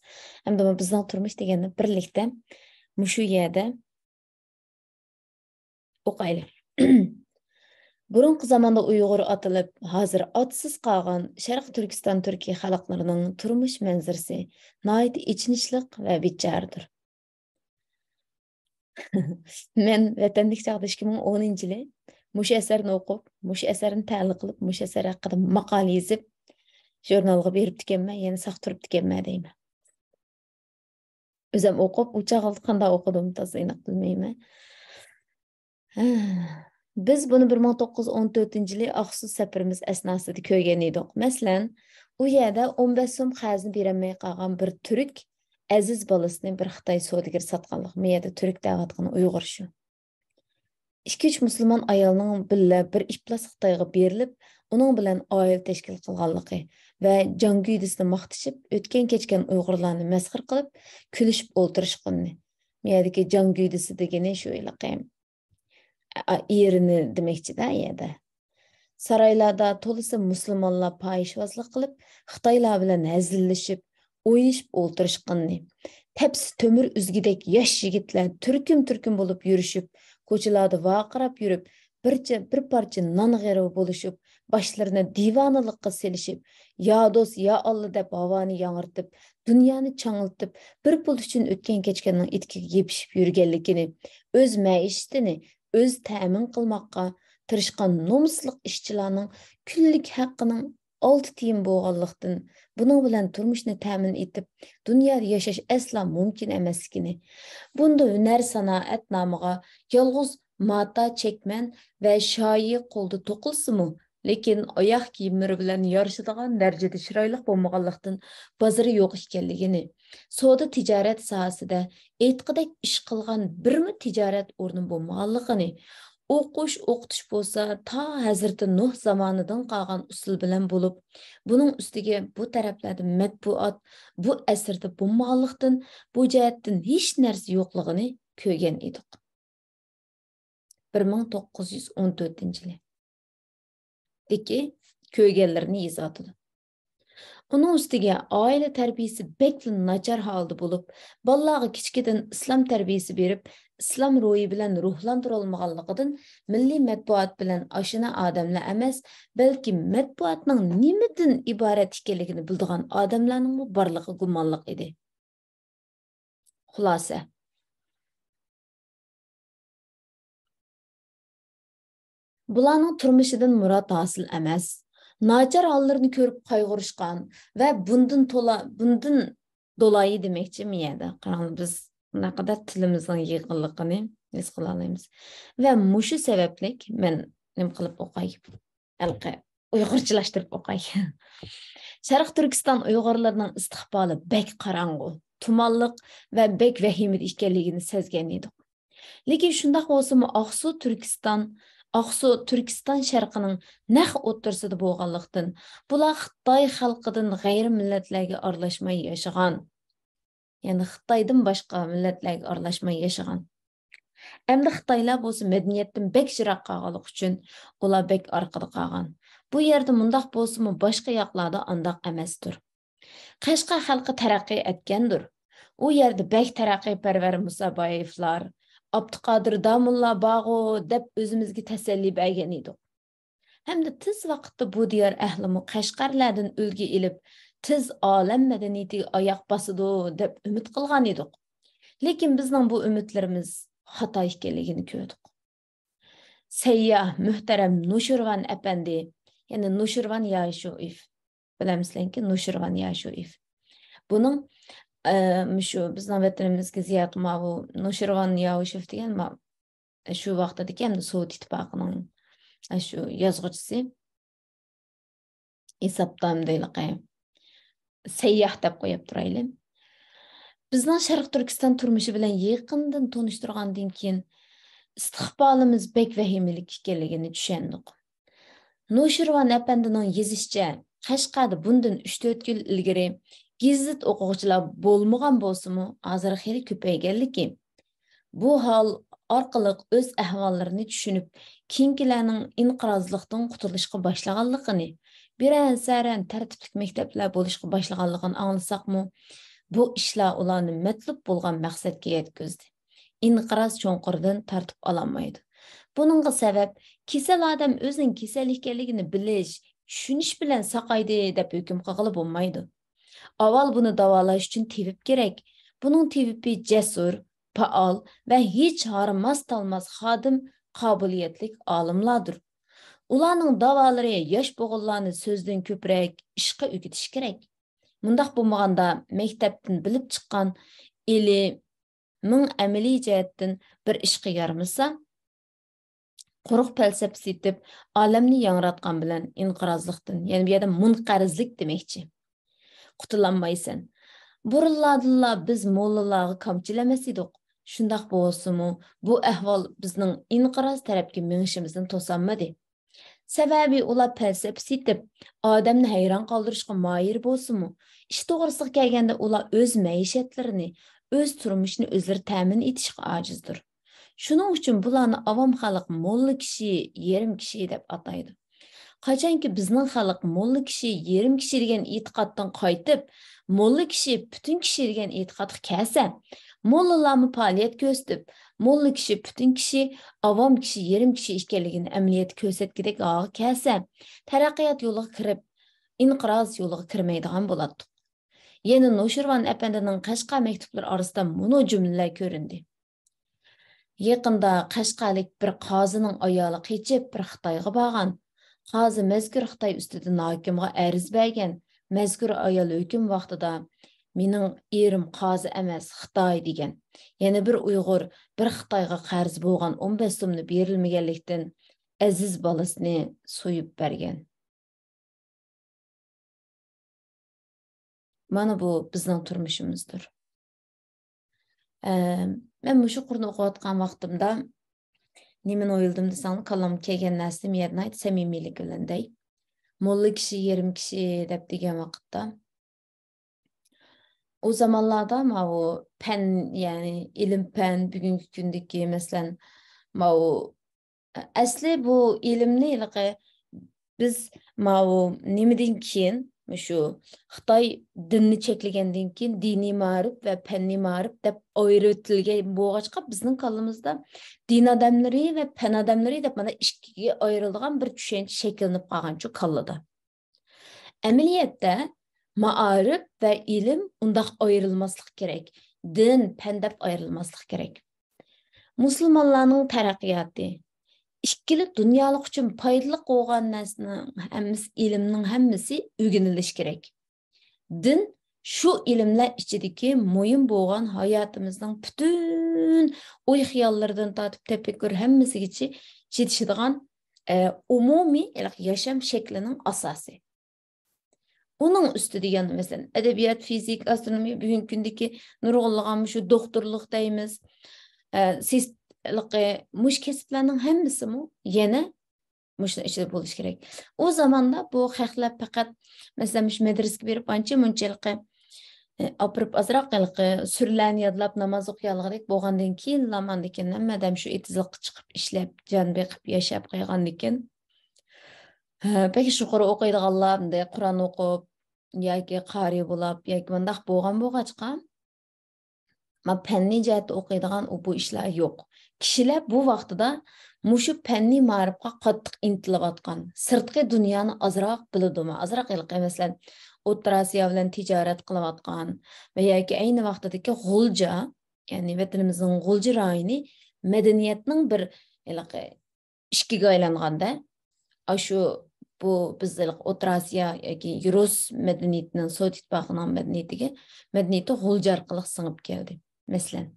ئەمدى بىزنىڭ تۇرمۇش دېگەننى بىرلىكتە مۇشۇ يەردە ئوقايلى. بۇرۇنقى زاماندا ئۇيغۇر ئاتىلىپ، ھازىر ئاتىسىز قالغان شەرقىي تۈركىستان تۈركىي خەلقلىرىنىڭ تۇرمۇش مەنزىرىسى ناھايىتى ئېچىنىشلىق ۋە بىچارىدۇر. مەن ۋەتەندىكى چاغدا ئىككى مىڭ ئونىنچى يىلى مۇشۇ ئەسەرنى ئوقۇپ، مۇشۇ ئەسەرنى تەھلىل قىلىپ، مۇشۇ ئەسەر ھەققىدە ماقالە يېزىپ، ژۇرنالغا بېرىپتىكەنمەن، يەنە ساقىتىپ تۇرۇپتىكەنمەن دەيمەن. ئۆزۈم ئوقۇپ، ئۇ چاغلىقتا قانداق ئوقۇدۇم، تازا ئېنىق بىلمەيمەن. بىز بۇنى بىر مىڭ توققۇز يۈز ئون تۆتىنچى يىلى ئاقسۇ سەپىرىمىز ئەسناسىدا كۆرگەن ئىدۇق. مەسىلەن، ئۇ يەردە ئون بەش سوم قەرزنى بېرەلمەي قالغان بىر تۈرك ئەزىز بالىسىنى بىر خىتاي سودىگىرى ساتقانلىقى، مۇ يەردە تۈرك دەۋاتقىنى ئۇيغۇر شۇ. ئىككى-ئۈچ مۇسۇلمان ئايالنىڭ بىللە بىر ئىپلاس خىتايغا بېرىلىپ، ئۇنىڭ بىلەن ئائىلە تەشكىل قىلغانلىقى ۋە جان گۆيدىسىنى ماختىشىپ، ئۆتكەن-كەچكەن ئۇيغۇرلارنى مەسخىرە قىلىپ، كۈلۈشۈپ ئولتۇرۇشقىنىنى. مۇ يەردىكى جان گۆيدىسى دېگىنى شۇ ھېلىقى، ئا، ئېرىنى دېمەكچىدە ئۇ يەردە. سارايلاردا تولىسى مۇسۇلمانلار پاھىشۋازلىق قىلىپ، خىتايلار بىلەن ھەزىللىشىپ، ئوينىشىپ ئولتۇرۇشقىنىنى، تەپسى تۆمۈر ئۈزگۈدەك ياش يىگىتلەر تۈركۈم-تۈركۈم بولۇپ يۈرۈشۈپ، كوچىلاردا ۋارقىراپ يۈرۈپ، بىرچە، بىر پارچە نان غېرىبى بولۇشۇپ، باشلىرىنى دىۋانىلىققا سېلىشىپ، يا دوست، يا ئاللا دەپ ھاۋانى ياڭرىتىپ، دۇنيانى چاڭلىتىپ، بىر پۇل ئۈچۈن ئۆتكەن-كەچكەننىڭ ئېتىكىگە يېپىشىپ يۈرگەنلىكىنى، ئۆز مەئىشىتىنى ئۆزى تەمىن قىلماققا تىرىشقان نومۇسلۇق ئىشچىلارنىڭ كۈنلۈك ھەققىنىڭ ئالتە تىيىن بولغانلىقتىن، بۇنىڭ بىلەن تۇرمۇشنى تەمىن ئېتىپ، دۇنيادا ياشاش ئەسلا مۇمكىن ئەمەسلىكىنى، بۇندا ھۈنەر-سانائەت نامىغا يالغۇز ماتا، چەكمەن ۋە شايى قولدا توقۇلسىمۇ، لېكىن ئاياغ كىيىملىرى بىلەن يارىشىدىغان دەرىجىدە چىرايلىق بولمىغانلىقتىن، بازىرى يوق ئىكەنلىكىنى، سودا-تىجارەت ساھەسىدە ئېيتقۇدەك ئىش قىلغان بىرمۇ تىجارەت ئورنى بولمىغانلىقىنى، ئوقۇش، ئوقۇتۇش بولسا تا ھەزرىتى نۇھ زامانىدىن قالغان ئۇسۇل بىلەن بولۇپ، بۇنىڭ ئۈستىگە بۇ تەرەپلەردە مەتبۇئات بۇ ئەسىردە بولمىغانلىقتىن، بۇ جەھەتتىن ھېچ نەرسە يوقلۇقىنى كۆرگەن ئىدۇق. بىر مىڭ توققۇز يۈز ئون تۆتىنچى يىلى دىكى كۆرگەنلىرىنى يېزىۋاتىدۇ. ئۇنىڭ ئۈستىگە ئائىلە تەربىيىسى بەكلا ناچار ھالدا بولۇپ، بالىلارغا كىچىكىدىن ئىسلام تەربىيىسى بېرىپ، ئىسلام روھى بىلەن روھلاندۇرۇلمىغانلىقىدىن، مىللىي مەتبۇئات بىلەن ئاشۇنى ئادەملەر ئەمەس، بەلكى مەتبۇئاتنىڭ نېمىدىن ئىبارەت ئىكەنلىكىنى بىلىدىغان ئادەملەرنىڭمۇ بارلىقى گۇمانلىق ئىدى. خۇلاسە. بۇلارنىڭ تۇرمۇشىدىن مۇراد ھاسىل ئەمەس. ناچار ھاللىرىنى كۆرۈپ قايغۇرۇشقان ۋە بۇندىن تولا، بۇندىن دولايى دېمەكچى مۇ يەردە. قاراڭلار، بىز نەقەدەر تىلىمىزنىڭ يىغىنلىقىنى ھېس قىلالايمىز. ۋە مۇشۇ سەۋەبلىك مەن نېمە قىلىپ ئوقاي. ھېلىقى ئۇيغۇرچىلاشتۇرۇپ ئوقاي. شەرقىي تۈركىستان ئۇيغۇرلىرىنىڭ ئىستىقبالى بەك قاراڭغۇ، تۇمانلىق ۋە بەك ۋەھىمىدە ئىكەنلىكىنى سەزگەن ئىدۇق. لېكىن شۇنداق بولسىمۇ، ئاقسۇ تۈركىستان، ئاقسۇ تۈركىستان شەرقىنىڭ نەق ئوتتۇرىسىدا بولغانلىقتىن، بۇلار خىتاي خەلقىدىن غەيرىي مىللەتلەرگە ئارىلاشماي ياشىغان، يەنى خىتايدىن باشقا مىللەتلەرگە ئارىلاشماي ياشىغان. ئەمدى خىتايلار بولسا مەدەنىيەتتىن بەك يىراق قالغانلىقى ئۈچۈن ئۇلار بەك ئارقىدا قالغان. بۇ يەردە مۇنداق بولسىمۇ، باشقا ياقلاردا ئانداق ئەمەستۇر. قەشقەر خەلقى تەرەققىي ئەتكەندۇر. ئۇ يەردە بەك تەرەققىيپەرۋەر مۇسابايېۋلار، ئابدۇقادىر داموللا بارغۇ دەپ ئۆزىمىزگە تەسەللى بەرگەن ئىدۇق. ھەمدە تېز ۋاقىتتا بۇ دىيار ئەھلىمۇ قەشقەرلەردىن ئۈلگە ئېلىپ، تېز ئالەم مەدەنىيىتىگە ئاياق باسىدۇ دەپ ئۈمىد قىلغان ئىدۇق. لېكىن بىزنىڭ بۇ ئۈمىدلىرىمىز خاتا ئىكەنلىكىنى كۆردۇق. سەيياھ مۆھتەرەم نوشىرۋان ئەپەندى، يەنى نوشىرۋان ياشۇئېف، بىلەمسىلەركى، نوشىرۋان ياشۇئېف. بۇنىڭ، ئە، مۇشۇ بىزنىڭ ۋەتىنىمىزگە زىيارەت، ماۋۇ نوشىرۋان ياشۇئېف دېگەن، ما-، شۇ ۋاقتىدىكى ھەمدە سوۋېت ئىتتىپاقىنىڭ، ئە، شۇ يازغۇچىسى. ھېسابتا ئەمدى ھېلىقى سەيياھ دەپ قويۇپ تۇرايلى. بىزنىڭ شەرقىي تۈركىستان تۇرمۇشى بىلەن يېقىندىن تونۇشتۇرغاندىن كېيىن، ئىستىقبالىمىز بەك ۋەھىمىلىك ئىكەنلىكىنى چۈشەندۇق. نوشىرۋان ئەپەندىنىڭ يېزىشىچە، قەشقەردە بۇندىن ئۈچ تۆت يىل ئىلگىرى گېزىت ئوقۇغۇچىلار بولمىغان بولسىمۇ، ھازىر خېلى كۆپەيگەنلىكى، بۇ ھال ئارقىلىق ئۆز ئەھۋاللىرىنى چۈشىنىپ، كېيىنكىلەرنىڭ ئىنقىرازلىقتىن قۇتۇلۇشقا باشلىغانلىقىنى، بىرەن-سەرەن تەرتىپلىك مەكتەپلەر بولۇشقا باشلىغانلىقىنى ئاڭلىساقمۇ، بۇ ئىشلار ئۇلارنى مەتلۇپ بولغان مەقسەتكە يەتكۈزدى. ئىنقىراز چوڭقۇرىدىن تارتىپ ئالالمايدۇ. بۇنىڭغا سەۋەب، كېسەل ئادەم ئۆزىنىڭ كېسەل ئىكەنلىكىنى بىلىش، چۈشىنىش بىلەن ساقايدى دەپ ھۆكۈم قىلغىلى بولمايدۇ. ئاۋۋال بۇنى داۋالاش ئۈچۈن تېۋىپ كېرەك. بۇنىڭ تېۋىپى جەسۇر، پائال ۋە ھېچ ھارماس-تالماس خادىم، قابىلىيەتلىك ئالىملاردۇر. ئۇلارنىڭ داۋالىرى ياش بوغۇنلارنى سۆزدىن كۆپرەك ئىشقا ئۆگىتىش كېرەك. مۇنداق بولمىغاندا، مەكتەپتىن بىلىپ چىققان ئىلى مىڭ ئەمەلىي جەھەتتىن بىر ئىشقا يارىمىسا، قۇرۇق پەلسەپە سېتىپ، ئالەمنى ياڭراتقان بىلەن ئىنقىرازلىقتىن، يەنى بۇ يەردە مۇنقەرزلىك دېمەكچى، قۇتۇلالمايسەن. بۇرۇنلاردىنلا بىز موللىلارغا كامچىل ئەمەس ئىدۇق. شۇنداق بولسىمۇ، بۇ ئەھۋال بىزنىڭ ئىنقىراز تەرەپكە مېڭىشىمىزنى توسالمىدى. سەۋەبى، ئۇلار پەلسەپە سېتىپ، ئادەمنى ھەيران قالدۇرۇشقا ماھىر بولسىمۇ، ئىش توغرىسىغا كەلگەندە، ئۇلار ئۆز مەئىشەتلىرىنى، ئۆز تۇرمۇشىنى ئۆزلىرى تەمىن ئېتىشقا ئاجىزدۇر. شۇنىڭ ئۈچۈن بۇلارنى ئاۋام خەلق موللا كىشى، يېرىم كىشى دەپ ئاتايدۇ. قاچانكى بىزنىڭ خەلق موللا كىشى، يېرىم كىشى دېگەن ئېتىقادتىن قايتىپ، موللا كىشى، پۈتۈن كىشى دېگەن ئېتىقادقا كەلسە، موللىلارمۇ پائالىيەت كۆرسىتىپ، موللا كىشى، پۈتۈن كىشى، ئاۋام كىشى، يېرىم كىشى ئىكەنلىكىنى ئەمەلىيەتتە كۆرسەتكۈدەك ھالغا كەلسە، تەرەققىيات يولىغا كىرىپ، ئىنقىراز يولىغا كىرمەيدىغان بولاتتۇق. يەنە نوشىرۋان ئەپەندىنىڭ قەشقەر مەكتۇپلىرى ئارىسىدا مۇنۇ جۈملىلەر كۆرۈندى. يېقىندا قەشقەرلىك بىر قازىنىڭ ئايالى قېچىپ، بىر خىتايغا بارغان. قازى مەزكۇر خىتاي ئۈستىدىن ھاكىمغا ئەرز بەرگەن. مەزكۇر ئايال ھۆكۈم ۋاقتىدا، «مېنىڭ ئېرىم قازى ئەمەس، خىتاي» دېگەن. يەنە بىر ئۇيغۇر بىر خىتايغا قەرزى بولغان ئون بەش سومنى بېرەلمىگەنلىكتىن، ئەزىز بالىسىنى سويۇپ بەرگەن. مانا بۇ بىزنىڭ تۇرمۇشىمىزدۇر. ئە، مەن مۇشۇ قۇرنى ئوقۇۋاتقان ۋاقتىمدا نېمىنى ئويلىدىم دېسەڭلار، كاللامغا كەلگەن نەرسىنى مەن ناھايىتى سەمىمىيلىك بىلەن دەي. موللا كىشى، يېرىم كىشى دەپ دېگەن ۋاقىتتا، ئۇ زامانلاردا ماۋۇ پەن، يەنى ئىلىم-پەن، بۈگۈنكى كۈندىكى، مەسىلەن، ماۋۇ، ئەسلى بۇ ئىلىمنى ھېلىقى بىز ماۋۇ نېمىدىن كېيىن، مۇشۇ خىتاي دىننى چەكلىگەندىن كېيىن دىنىي مائارىپ ۋە پەننىي مائارىپ دەپ ئايرىۋېتىلگەن بولغاچقا، بىزنىڭ كاللىمىزدا دىن ئادەملىرى ۋە پەن ئادەملىرى دەپ مانا ئىككىگە ئايرىلىدىغان بىر چۈشەنچە شەكىللىنىپ قالغانچۇ كاللىدا. ئەمەلىيەتتە، مائارىپ ۋە ئىلىم ئۇنداق ئايرىلماسلىقى كېرەك. دىن، پەن دەپ ئايرىلماسلىقى كېرەك. مۇسۇلمانلارنىڭ تەرەققىياتى، ئىككىلا دۇنيالىق ئۈچۈن پايدىلىق بولغان نەرسىنىڭ ھەممىسى، ئىلىمنىڭ ھەممىسى ئۆگىنىلىشى كېرەك. دىن شۇ ئىلىملەر ئىچىدىكى مۇھىم بولغان ھاياتىمىزنىڭ پۈتۈن ئوي-خىياللىرىدىن تارتىپ تەپەككۇر ھەممىسىگىچە چېتىشىدىغان ئە، ئومۇمىي ھېلىقى ياشام شەكلىنىڭ ئاساسى. ئۇنىڭ ئۈستىدە يەنە، مەسىلەن، ئەدەبىيات، فىزىكا، ئاسترونومىيە، بۈگۈنكى كۈندىكى نۇرغۇنلىغان مۇشۇ دوختۇرلۇق دەيمىز، ئە، سىز-، ھېلىقى مۇشۇ كەسىپلەرنىڭ ھەممىسىمۇ يەنە مۇشۇنىڭ ئىچىدە بولۇشى كېرەك. ئۇ زاماندا بۇ خەقلەر پەقەت، مەسىلەن، مۇشۇ مەدرىسىگە بېرىپ ئانچە مۇنچە ھېلىقى، ئە، ئاپىرىپ ئازراق ھېلىقى سۈرىلەرنى يادلاپ ناماز ئوقۇيالىغۇدەك بولغاندىن كېيىنلا، ئاندىن كېيىن ھەممە ئادەم شۇ ئېتىزلىققا چىقىپ ئىشلەپ، جان بېقىپ ياشاپ قالغاندىكىن، ھە، بەك يۇقىرى ئوقۇيدىغانلار مۇنداق قۇرئان ئوقۇپ ياكى قارىي بولاپ ياكى مۇنداق بولغان بولغاچقا، ما پەننىي جەھەتتە ئوقۇيدىغان ئۇ بۇ ئىشلار يوق. كىشىلەر بۇ ۋاقتىدا مۇشۇ پەننىي مائارىپقا قاتتىق ئىنتىلىۋاتقان، سىرتقى دۇنيانى ئازراق بىلىدۇ، ما ئازراق ھېلىقى، مەسىلەن، ئوتتۇرا ئاسىيا بىلەن تىجارەت قىلىۋاتقان ۋە ياكى ئەينى ۋاقتىدىكى غۇلجا، يەنى ۋەتىنىمىزنىڭ غۇلجا رايونى مەدەنىيەتنىڭ بىر ھېلىقى ئىشىكىگە ئايلانغاندا، ئاشۇ بۇ بىز ھېلىقى ئوتتۇرا ئاسىيا ياكى رۇس مەدەنىيىتىنىڭ، سوۋېت ئىتتىپاقىنىڭ مەدەنىيىتىگە، مەدەنىيىتى غۇلجا ئارقىلىق سىڭىپ كەلدى، مەسىلەن.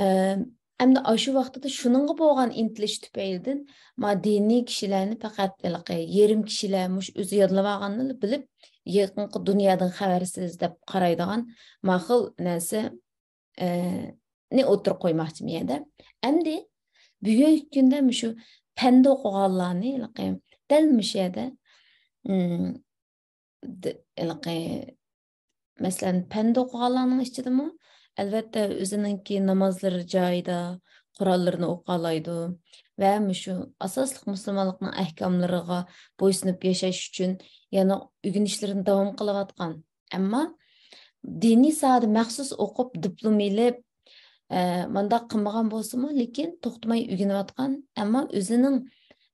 ئەم، ئەمدى ئاشۇ ۋاقتىدا شۇنىڭغا بولغان ئىنتىلىش تۈپەيلىدىن ما دىنىي كىشىلەرنى پەقەت ھېلىقى يېرىم كىشىلەر، مۇشۇ ئۆزى يادلىۋالغاننىلا بىلىپ، يېقىنقى دۇنيادىن خەۋەرسىز دەپ قارايدىغان ما خىل نەرسە ئە، نى ئوتتۇرىغا قويماقچى بۇ يەردە. ئەمدى بۈگۈنكى كۈندە مۇشۇ پەندە ئوقۇغانلارنى ھېلىقى دەل مۇشۇ يەردە، ئىم، د-، ھېلىقى، مەسىلەن، پەندە ئوقۇغانلارنىڭ ئىچىدىمۇ، ئەلۋەتتە، ئۆزىنىڭكى نامازلىرى جايىدا، قۇرئانلىرىنى ئوقۇيالايدۇ ۋە مۇشۇ ئاساسلىق مۇسۇلمانلىقنىڭ ئەھكاملىرىغا بويسۇنۇپ ياشاش ئۈچۈن يەنە ئۆگىنىشلىرىنى داۋام قىلىۋاتقان. ئەمما دىنىي ساھەدە مەخسۇس ئوقۇپ، دىپلوم ئېلىپ، ئە، مۇنداق قىلمىغان بولسىمۇ، لېكىن توختىماي ئۆگىنىۋاتقان، ئەمما ئۆزىنىڭ،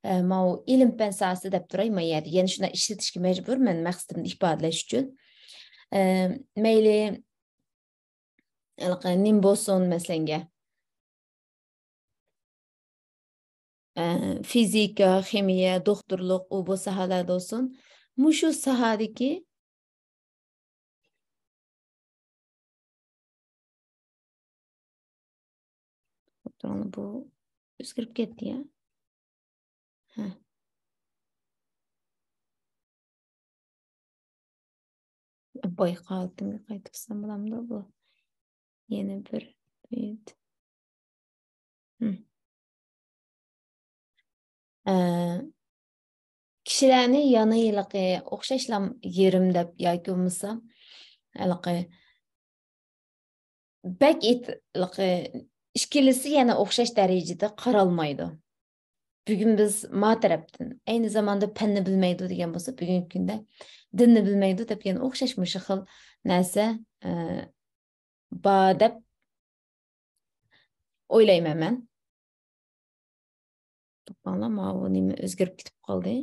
ئە، ماۋۇ ئىلىم-پەن ساھەسى دەپ تۇراي، ما يەردە يەنە شۇنداق ئىشلىتىشكە مەجبۇر، مەن مەقسىتىمنى ئىپادىلەش ئۈچۈن. ئە، مەيلى، ھېلىقى نېمە بولسۇن، مەسىلەنگە. ئە، فىزىكا، خىمىيە، دوختۇرلۇق، ئۇ بۇ ساھەلەردە بولسۇن. مۇشۇ ساھەدىكى، بۇ ئۆزگىرىپ كەتتى يا. ھە. بايىقى ھالىتىمگە قايتىپ قىلسام بولامدۇ بۇ؟ يەنە بىر ئۈمىد. ھىم. ئە، كىشىلەرنى يەنە ھېلىقى ئوخشاشلا يېرىم دەپ ياكى بولمىسا ھېلىقى بەك ئېت-، ھېلىقى ئىككىلىسى يەنە ئوخشاش دەرىجىدە قارالمايدۇ. بۈگۈن بىز ما تەرەپتىن، ئەينى زاماندا پەننى بىلمەيدۇ دېگەن بولسا، بۈگۈنكى كۈندە دىننى بىلمەيدۇ دەپ يەنە ئوخشاش مۇشۇ خىل نەرسە، ئە، بار دەپ ئويلايمەن مەن. توختاڭلار، ماۋۇ نېمە ئۆزگىرىپ كېتىپ قالدى.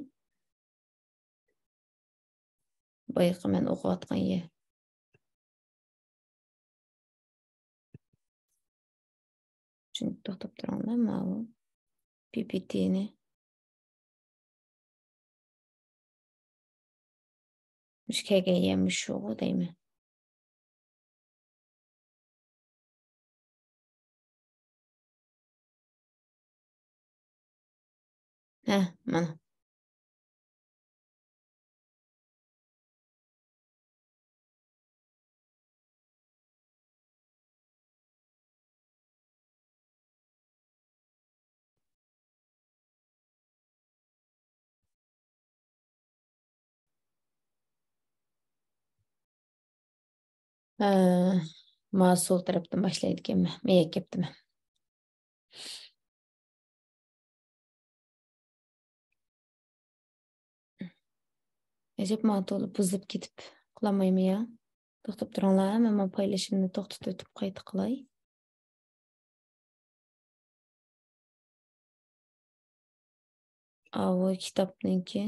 بايىقى مەن ئوقۇۋاتقان يەر. چۈنكى توختاپ تۇرۇڭلار، ماۋۇ پى پى تىنى. مۇشۇ كەلگەن يەر مۇشۇغۇ دەيمەن. ھە، مانا. ھە، ما سول تەرەپتىن باشلايدىكەنمەن. مەيەك كەپتىمەن. ئەجەب، مانا تولا بۇزۇلۇپ كېتىپ قالالمايمەن يا. توختاپ تۇرۇڭلار، مەن مانا پايلىشىمنى توختىتىۋېتىپ قايتا قىلاي. ئاۋۇ كىتابنىڭكى.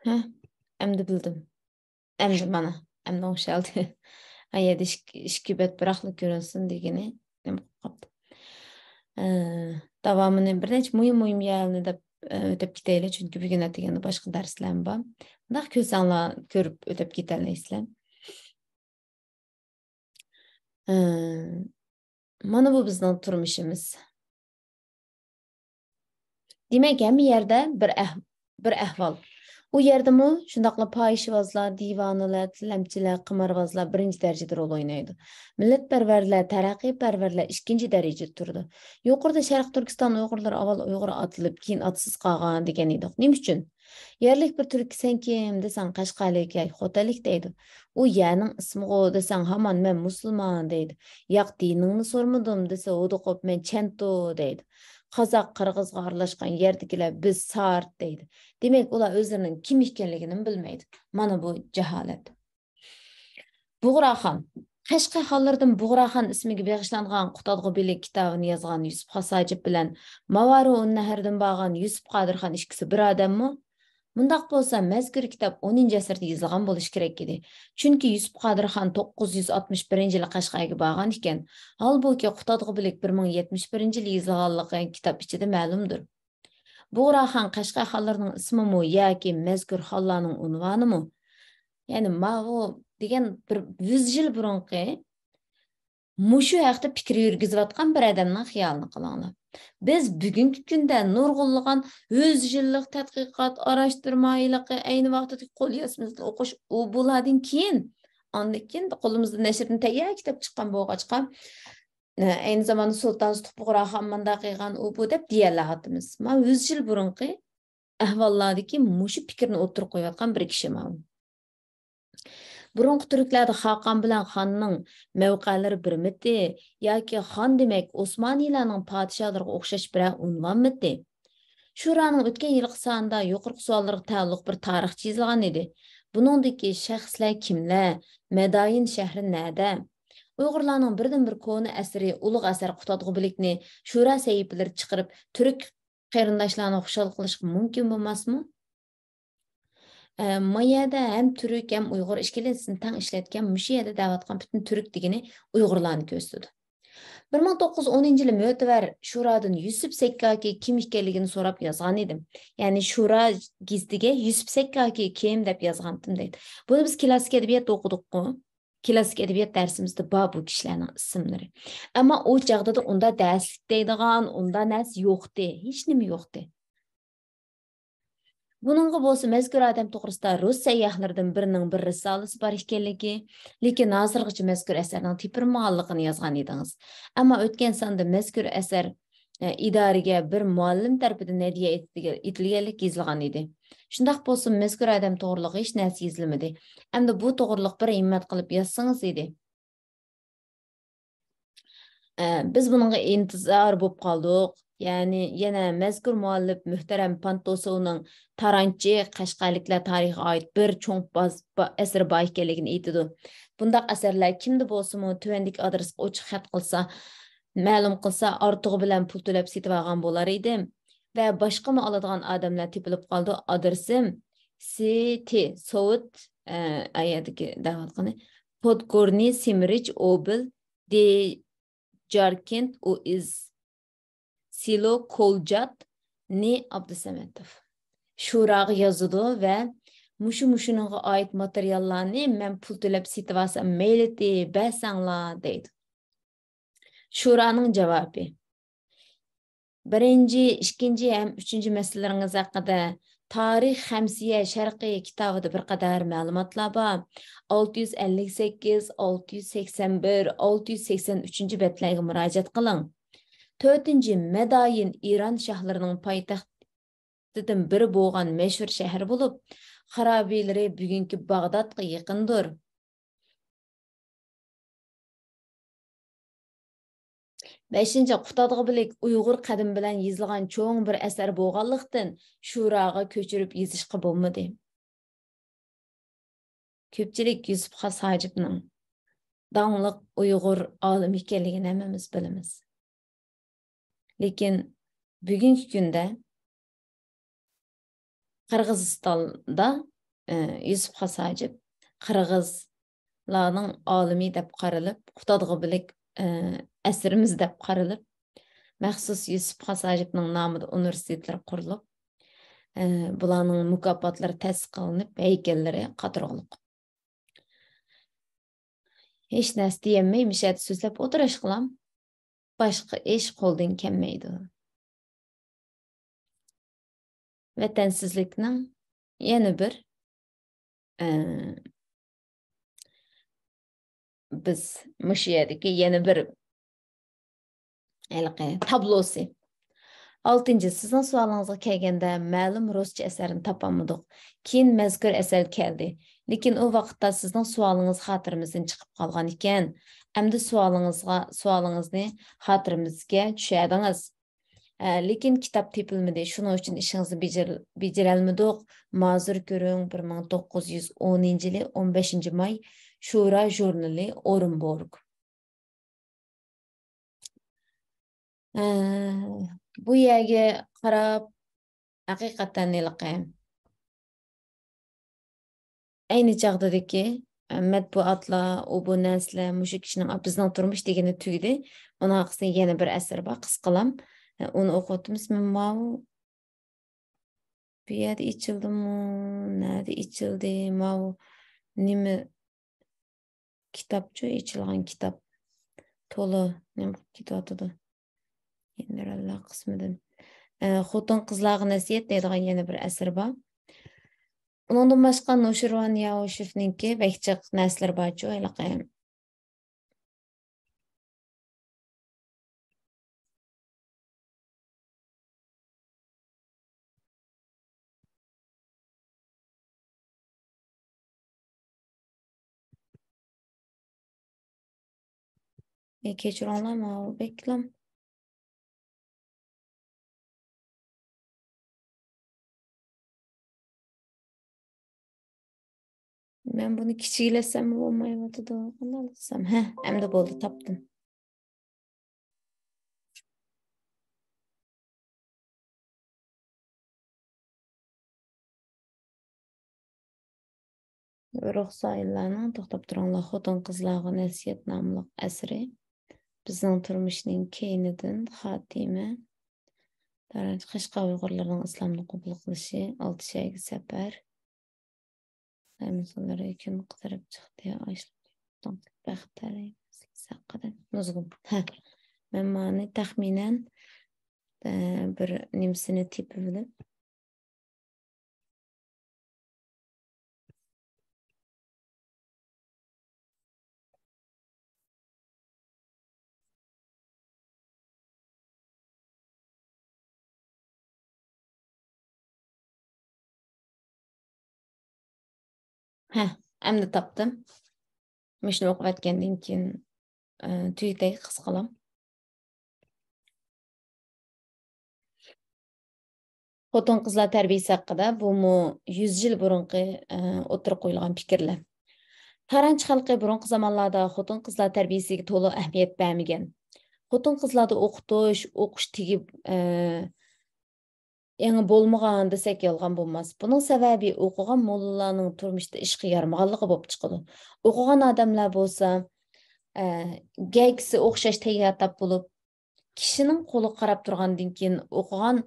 ھە، ئەمدى بىلدىم. ئەمدى مانا، ئەمدى ئوڭشالدى. ئا يەردە ئىككى، ئىككى بەت بىراقلا كۆرۈنسۇن دېگىنى نېمە قىلىپ قاپتۇ. ئە، داۋامىنى بىر نەچچە مۇھىم، مۇھىم يەرلەرنى دەپ ئۆتۈپ كېتەيلى، چۈنكى بۈگۈن ئەتىگەندە باشقا دەرسلەرمۇ بار. مۇنداق كۆرسەڭلار كۆرۈپ ئۆتۈپ كېتەلەيسىلەر. ئە، مانا بۇ بىزنىڭ تۇرمۇشىمىز. دېمەك، ھەممە يەردە بىر ئەھ-، بىر ئەھۋال. ئۇ يەردىمۇ شۇنداقلا پاھىشىۋازلار، دىۋانىلەر، تىلەمچىلەر، قىمارۋازلار بىرىنچى دەرىجىدە رول ئوينايدۇ. مىللەتپەرۋەرلەر، تەرەققىيپەرۋەرلەر ئىككىنچى دەرىجىدە تۇرىدۇ. يۇقىرىدا شەرقىي تۈركىستان ئۇيغۇرلىرى ئاۋۋال ئۇيغۇر ئاتىلىپ، كېيىن ئاتىسىز قالغان دېگەن ئىدۇق. نېمە ئۈچۈن؟ يەرلىك بىر تۈرك «سەن كىم؟» دېسەڭ، «قەشقەرلىك ياكى خوتەنلىك» دەيدۇ. «ئۇ يەنىڭ ئىسمىغۇ» دېسەڭ، «ھامان مەن مۇسۇلمان» دەيدۇ. «ياق، دىنىڭنى سورىمىدىم» دېسە، ھودۇقۇپ، «مەن چەنتۇ» دەيدۇ. «قازاق، قىرغىزغا ئارىلاشقان يەردىكىلەر بىز سارت» دەيدۇ. دېمەك، ئۇلار ئۆزلىرىنىڭ كىم ئىكەنلىكىنىمۇ بىلمەيدۇ. مانا بۇ جاھالەت. بۇغراخان. قەشقەر خانلىرىدىن بۇغراخان ئىسمىگە بېغىشلانغان قۇتادغۇ بىلىك كىتابىنى يازغان يۈسۈپ خاس ھاجىپ بىلەن ماۋارۇ ئۇننەھردىن بارغان يۈسۈپ قادىرخان ئىككىسى بىر ئادەممۇ؟ مۇنداق بولسا، مەزكۇر كىتاب ئونىنچى ئەسىردە يېزىلغان بولۇشى كېرەك ئىدى. چۈنكى يۈسۈپ قادىرخان توققۇز يۈز ئاتمىش بىرىنچى يىلى قەشقەرگە بارغان ئىكەن. ھالبۇكى، قۇتادغۇ بىلىك بىر مىڭ يەتمىش بىرىنچى يىلى يېزىلغانلىقى كىتاب ئىچىدە مەلۇمدۇر. بۇغراخان قەشقەر خانلىرىنىڭ ئىسمىمۇ ياكى مەزكۇر خانلارنىڭ ئۇنۋانىمۇ؟ يەنى ماۋۇ دېگەن بىر يۈز يىل بۇرۇنقى مۇشۇ ھەقتە پىكىر يۈرگۈزۈۋاتقان بىر ئادەمنىڭ خىيالىنى قىلىڭلار. بىز بۈگۈنكى كۈندە نۇرغۇنلىغان يۈز يىللىق تەتقىقات، ئاراشتۇرما ھېلىقى ئەينى ۋاقتىدىكى قول يازمىسىنى ئوقۇش ئۇ بۇلاردىن كېيىن، ئاندىن كېيىن قولىمىزدا نەشردىن تەييار كىتاب چىققان بولغاچقا، ئەينى زاماندا سۇلتان سۇتۇق بۇغراخان مۇنداق قىلغان، ئۇ بۇ دەپ دېيەلەۋاتىمىز. مانا يۈز يىل بۇرۇنقى ئەھۋاللاردىكى مۇشۇ پىكىرنى ئوتتۇرىغا قويۇۋاتقان بىر كىشى ماۋۇ. بۇرۇنقى تۈركلەردە خاقان بىلەن خاننىڭ مەۋقەلىرى بىرمىتى ياكى خان دېمەك ئوسمانىيلارنىڭ پادىشاھلىرىغا ئوخشاش بىرەر ئۇنۋانمىتى؟ شۇرانىڭ ئۆتكەن يىلقى سانىدا يۇقىرىقى سوئاللارغا تەئەللۇق بىر تارىخچە يېزىلغان ئىدى. بۇنىڭدىكى شەخسلەر كىملەر؟ مەدايىن شەھىرى نەدە؟ ئۇيغۇرلارنىڭ بىردىنبىر كونا ئەسىرى، ئۇلۇغ ئەسەر قۇتادغۇ بىلىكنى شۇرا سەھىپىلىرى چىقىرىپ، تۈرك قېرىنداشلارنى خۇشال قىلىشقا مۇمكىن بولماسمۇ؟ ئە، ما يەردە ھەم تۈرك، ھەم ئۇيغۇر ئىككىلىسىنى تەڭ ئىشلەتكەن، مۇشۇ يەردە دەۋاتقان پۈتۈن تۈرك دېگىنى ئۇيغۇرلارنى كۆرسىتىدۇ. بىر مىڭ توققۇز يۈز ئونىنچى يىلى مۆتىۋەر شۇرادىن يۈسۈپ سەككاكى كىم ئىكەنلىكىنى سوراپ يازغان ئىدىم. يەنى شۇرا گېزىتىگە يۈسۈپ سەككاكى كىم دەپ يازغانتىم دەيدۇ. بۇنى بىز كىلاسسىك ئەدەبىياتتا ئوقۇدۇققۇ. كىلاسسىك ئەدەبىيات دەرسىمىزدە بار بۇ كىشىلەرنىڭ ئىسىملىرى. ئەمما ئۇ چاغدا ئۇندا دەرسلىك دەيدىغان، ئۇندا نەرسە يوقتى، ھېچنېمە يوقتى. بۇنىڭغا بولسا مەزكۇر ئادەم توغرىسىدا رۇس سەيياھلىرىدىن بىرىنىڭ بىر رىسالىسى بار ئىكەنلىكى، لېكىن ھازىرغىچە مەزكۇر ئەسەرنىڭ تېپىلمىغانلىقىنى يازغان ئىدىڭىز. ئەمما ئۆتكەن ساندا مەزكۇر ئەسەر، ئە، ئىدارىگە بىر مۇئەللىم تەرىپىدىن ھەدىيە ئېتىلگە-، ئېتىلگەنلىك يېزىلغان ئىدى. شۇنداق بولسىمۇ مەزكۇر ئادەم توغرىلىق ھېچ نەرسە يېزىلمىدى. ئەمدى بۇ توغرىلىق بىر ھىممەت قىلىپ يازسىڭىز ئىدى. ئە، بىز بۇنىڭغا ئىنتىزار بولۇپ قالدۇق. يەنى يەنە مەزكۇر مۇئەللىپ مۆھتەرەم پانتوسوۋنىڭ تارانچى قەشقەرلىكلەر تارىخىغا ئائىت بىر چوڭ باز-، با-، ئەسىرى بار ئىكەنلىكىنى ئېيتىدۇ. بۇنداق ئەسەرلەر كىمدە بولسىمۇ تۆۋەندىكى ئادرېسقا ئوچۇق خەت قىلسا، مەلۇم قىلسا، ئارتۇقى بىلەن پۇل تۆلەپ سېتىۋالغان بولار ئىدىم. ۋە باشقىمۇ ئالىدىغان ئادەملەر تېپىلىپ قالىدۇ. ئادرېسىم سىتى، سوۋېت، ئە، ئايەردىكى دەۋاتقىنى، پودگورنىي سېمىرىچ ئوبىل دې جاركېنت ئۇئىز سېلو كولجات نى ئابدۇسەمەتوف. شۇراغا يازىدۇ ۋە مۇشۇ، مۇشۇنىڭغا ئائىت ماتېرىياللارنى مەن پۇل تۆلەپ سېتىۋالسام مەيلىتى، بەرسەڭلار دەيدۇ. شۇرانىڭ جاۋابى. بىرىنچى، ئىككىنچى ھەم ئۈچىنچى مەسىلىلىرىڭىز ھەققىدە تارىخ خەمسىيە شەرقىي كىتابىدا بىر قەدەر مەلۇماتلار بار. ئالتە يۈز ئەللىك سەككىز، ئالتە يۈز سەكسەن بىر، ئالتە يۈز سەكسەن ئۈچىنچى بەتلەرگە مۇراجىئەت قىلىڭ. تۆتىنچى، مەدايىن ئىران شاھلىرىنىڭ پايتەختىدىن بىرى بولغان مەشھۇر شەھەر بولۇپ، خارابىلىرى بۈگۈنكى باغدادقا يېقىندۇر. بەشىنچى، قۇتادغۇ بىلىك ئۇيغۇر قەدىمى بىلەن يېزىلغان چوڭ بىر ئەسەر بولغانلىقتىن، شۇراغا كۆچۈرۈپ يېزىشقا بولمىدى. كۆپچىلىك يۈسۈپ خاس ھاجىپنىڭ داڭلىق ئۇيغۇر ئالىمى ئىكەنلىكىنى ھەممىمىز بىلىمىز. لېكىن بۈگۈنكى كۈندە قىرغىزىستاندا، ئى، يۈسۈپ خاس ھاجىپ قىرغىزلارنىڭ ئالىمى دەپ قارىلىپ، قۇتادغۇ بىلىك، ئى، ئەسىرىمىز دەپ قارىلىپ، مەخسۇس يۈسۈپ خاس ھاجىپنىڭ نامىدا ئۇنىۋېرسىتېتلىرى قۇرۇلۇپ، ئە، بۇلارنىڭ مۇكاپاتلىرى تەسىس قىلىنىپ، ھەيكەللىرى قاتۇرغۇلۇق. ھېچ نەرسە دېيەلمەي، مىشەدە سۆزلەپ ئولتۇرۇشقىلام. باشقا ئىش قولدىن كەلمەيدۇ. ۋەتەنسىزلىكنىڭ يەنە بىر، ئە، بىز مۇشۇ يەردىكى يەنە بىر ھېلىقى تابلوسى. ئالتىنچى، سىزنىڭ سوئالىڭىزغا كەلگەندە، مەلۇم رۇسچە ئەسەرنى تاپالمىدۇق. كېيىن مەزكۇر ئەسەر كەلدى. لېكىن ئۇ ۋاقىتتا سىزنىڭ سوئالىڭىز خاتىرىمىزدىن چىقىپ قالغان ئىكەن. ئەمدى سوئالىڭىزغا، سوئالىڭىزنى خاتىرىمىزگە چۈشەردىڭىز. ئە، لېكىن كىتاب تېپىلمىدى. شۇنىڭ ئۈچۈن ئىشىڭىزنى بېجىر-، بېجىرەلمىدۇق. مازۇر كۆرۈڭ، بىر مىڭ توققۇز يۈز ئونىنچى يىلى، ئون بەشىنچى ماي، شورا ژۇرنىلى، ئورېنبۇرگ. ئە، بۇ يەرگە قاراپ، ھەقىقەتەن ھېلىقى ئەينى چاغدىكى، ئە، مەتبۇئاتلار، ئۇ بۇ نەرسىلەر، مۇشۇ كىشىنىڭ، بىزنىڭ تۇرمۇش دېگىنى تۈگىدى. ئۇنىڭ ھەققىدە يەنە بىر ئەسەر بار، قىسقىلام. ئە، ئۇنى ئوقۇۋاتىمىز. ماۋۇ بۇ يەردە ئېچىلدىمۇ؟ نەدە ئېچىلدى؟ ماۋۇ نېمە كىتابچۇ؟ ئېچىلغان كىتاب. تولا نېمە قىلىپ كېتىۋاتىدۇ؟ گېنېراللار قىسمىدىن. ئە، خوتۇن قىزلارغا نەسىھەت دەيدىغان يەنە بىر ئەسىرى بار. ئۇنىڭدىن باشقا نوشىرۋان ياۋشېفنىڭكى بەك جىق نەرسىلىرى بارچۇ ھېلىقى. ئەي، كەچۈرۈڭلار، ماۋۇ بەكلا. مەن بۇنى كىچىكلەتسەممۇ بولمايۋاتىدۇ. قانداق قىلسام؟ ھە، ئەمدى بولدى، تاپتىم. يورۇق سائىللارنىڭ، توختاپ تۇرۇڭلار، خوتۇن قىزلارغا نەسىھەت ناملىق ئەسىرى. بىزنىڭ تۇرمۇشنىڭ كەينىدىن خاتىمە. دارانچى قەشقەر ئۇيغۇرلىرىنىڭ ئىسلامنى قوبۇل قىلىشى، ئالتە شەھەرگە سەپەر. خىتاي مۇسۇلمانلىرى كۈن قىزىرىپ چىقتى، ئاشلىق بەخت تەلەيمىز ھەققىدە. نۇزغۇن. ھە. مەن مانى تەخمىنەن، ئە، بىر نېمىسىنى تېپىۋېلىپ. ھە، ئەمدى تاپتىم. مۇشۇنى ئوقۇۋەتكەندىن كېيىن، ئە، تۈگىتەي قىسقىلام. خوتۇن-قىزلار تەربىيەسى ھەققىدە، بۇمۇ يۈز يىل بۇرۇنقى، ئە، ئوتتۇرىغا قويۇلغان پىكىرلەر. تارانچى خەلقى بۇرۇنقى زامانلاردا خوتۇن-قىزلار تەربىيەسىگە تولا ئەھمىيەت بەرمىگەن. خوتۇن-قىزلاردا ئوقۇتۇش، ئوقۇش تېگى، ئە، ئېڭى بولمىغان دېسەك يالغان بولماس. بۇنىڭ سەۋەبى ئوقۇغان موللىلارنىڭ تۇرمۇشتا ئىشقا يارىمىغانلىقى بولۇپ چىقىدۇ. ئوقۇغان ئادەملەر بولسا، ئە، گەگسى ئوخشاش تەييار تاپ بولۇپ، كىشىنىڭ قولىغا قاراپ تۇرغاندىن كېيىن ئوقۇغان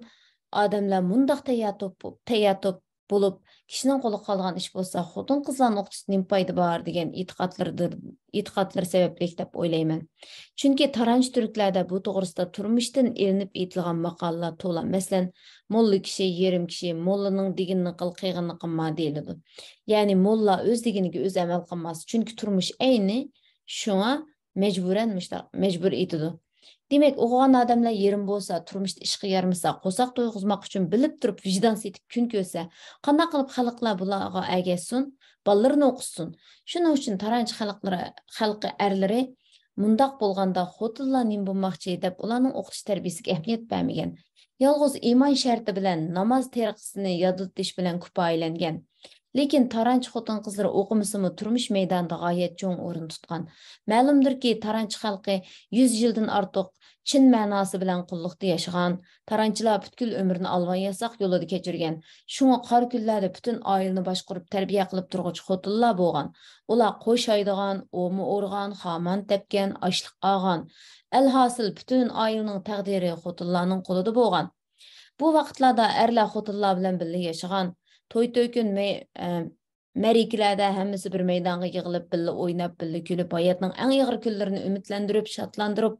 ئادەملەر مۇنداق تەييار توپ، تەييار توپ بولۇپ، كىشىنىڭ قولىغا قالىدىغان ئىش بولسا، خوتۇن-قىزلارنى ئوقۇتۇشتا نېمە پايدا بار دېگەن ئېتىقادلىرىدۇر، ئېتىقادلىرى سەۋەبلىك دەپ ئويلايمەن. چۈنكى تارانچى تۈركلەردە بۇ توغرىسىدا تۇرمۇشتىن ئېلىنىپ ئېيتىلغان ماقالىلەر تولا. مەسىلەن، موللا كىشى، يېرىم كىشى، موللىنىڭ دېگىنىنى قىل، قىلغىنىنى قىلما دېيىلىدۇ. يەنى موللا ئۆز دېگىنىگە ئۆزى ئەمەل قىلماس، چۈنكى تۇرمۇش ئەينى شۇڭا مەجبۇرەن مۇشۇنداق مەجبۇر ئېيتىدۇ. دېمەك، ئوقۇغان ئادەملەر يېرىم بولسا، تۇرمۇشتا ئىشقا يارىمىسا، قورساق تويغۇزماق ئۈچۈن بىلىپ تۇرۇپ ۋىجدان سېتىپ كۈن كۆرسە، قانداق قىلىپ خەلقلەر بۇلارغا ئەگەشسۇن، بالىلىرىنى ئوقۇتسۇن؟ شۇنىڭ ئۈچۈن تارانچى خەلقلىرى، خەلقى ئەرلىرى مۇنداق بولغاندا خوتۇنلار نېمە بولماقچى دەپ ئۇلارنىڭ ئوقۇتۇش تەربىيىسىگە ئەھمىيەت بەرمىگەن. يالغۇز ئىمان شەرتى بىلەن ناماز تېرىقىسىنى يادلىتىش بىلەن كۇپايىلەنگەن. لېكىن تارانچى خوتۇن-قىزلىرى ئوقۇمىسىمۇ، تۇرمۇش مەيدانىدا غايەت چوڭ ئورۇن تۇتقان. مەلۇمدۇركى، تارانچى خەلقى يۈز يىلدىن ئارتۇق چىن مەناسى بىلەن قۇللۇقتا ياشىغان. تارانچىلار پۈتكۈل ئۆمرىنى ئالۋان ياساق يولىدا كەچۈرگەن. شۇڭا قارا كۈنلەردە پۈتۈن ئائىلىنى باشقۇرۇپ، تەربىيە قىلىپ تۇرغۇچى خوتۇنلار بولغان. ئۇلار قوش ھايدىغان، ئوۋمۇ ئورغان، خامان تەپكەن، ئاشلىق ئالغان. ئەلھاسىل، پۈتۈن ئائىلىنىڭ تەقدىرى خوتۇنلارنىڭ قولىدا بولغان. بۇ ۋاقىتلاردا ئەرلەر خوتۇنلار بىلەن بىللە ياشىغان، توي-تۆكۈن، مەي-، ئە، مەرىكىلەردە ھەممىسى بىر مەيدانغا يىغىلىپ، بىللە ئويناپ، بىللە كۈلۈپ، ھاياتنىڭ ئەڭ ئېغىر كۈنلىرىنى ئۈمىدلەندۈرۈپ، شادلاندۇرۇپ،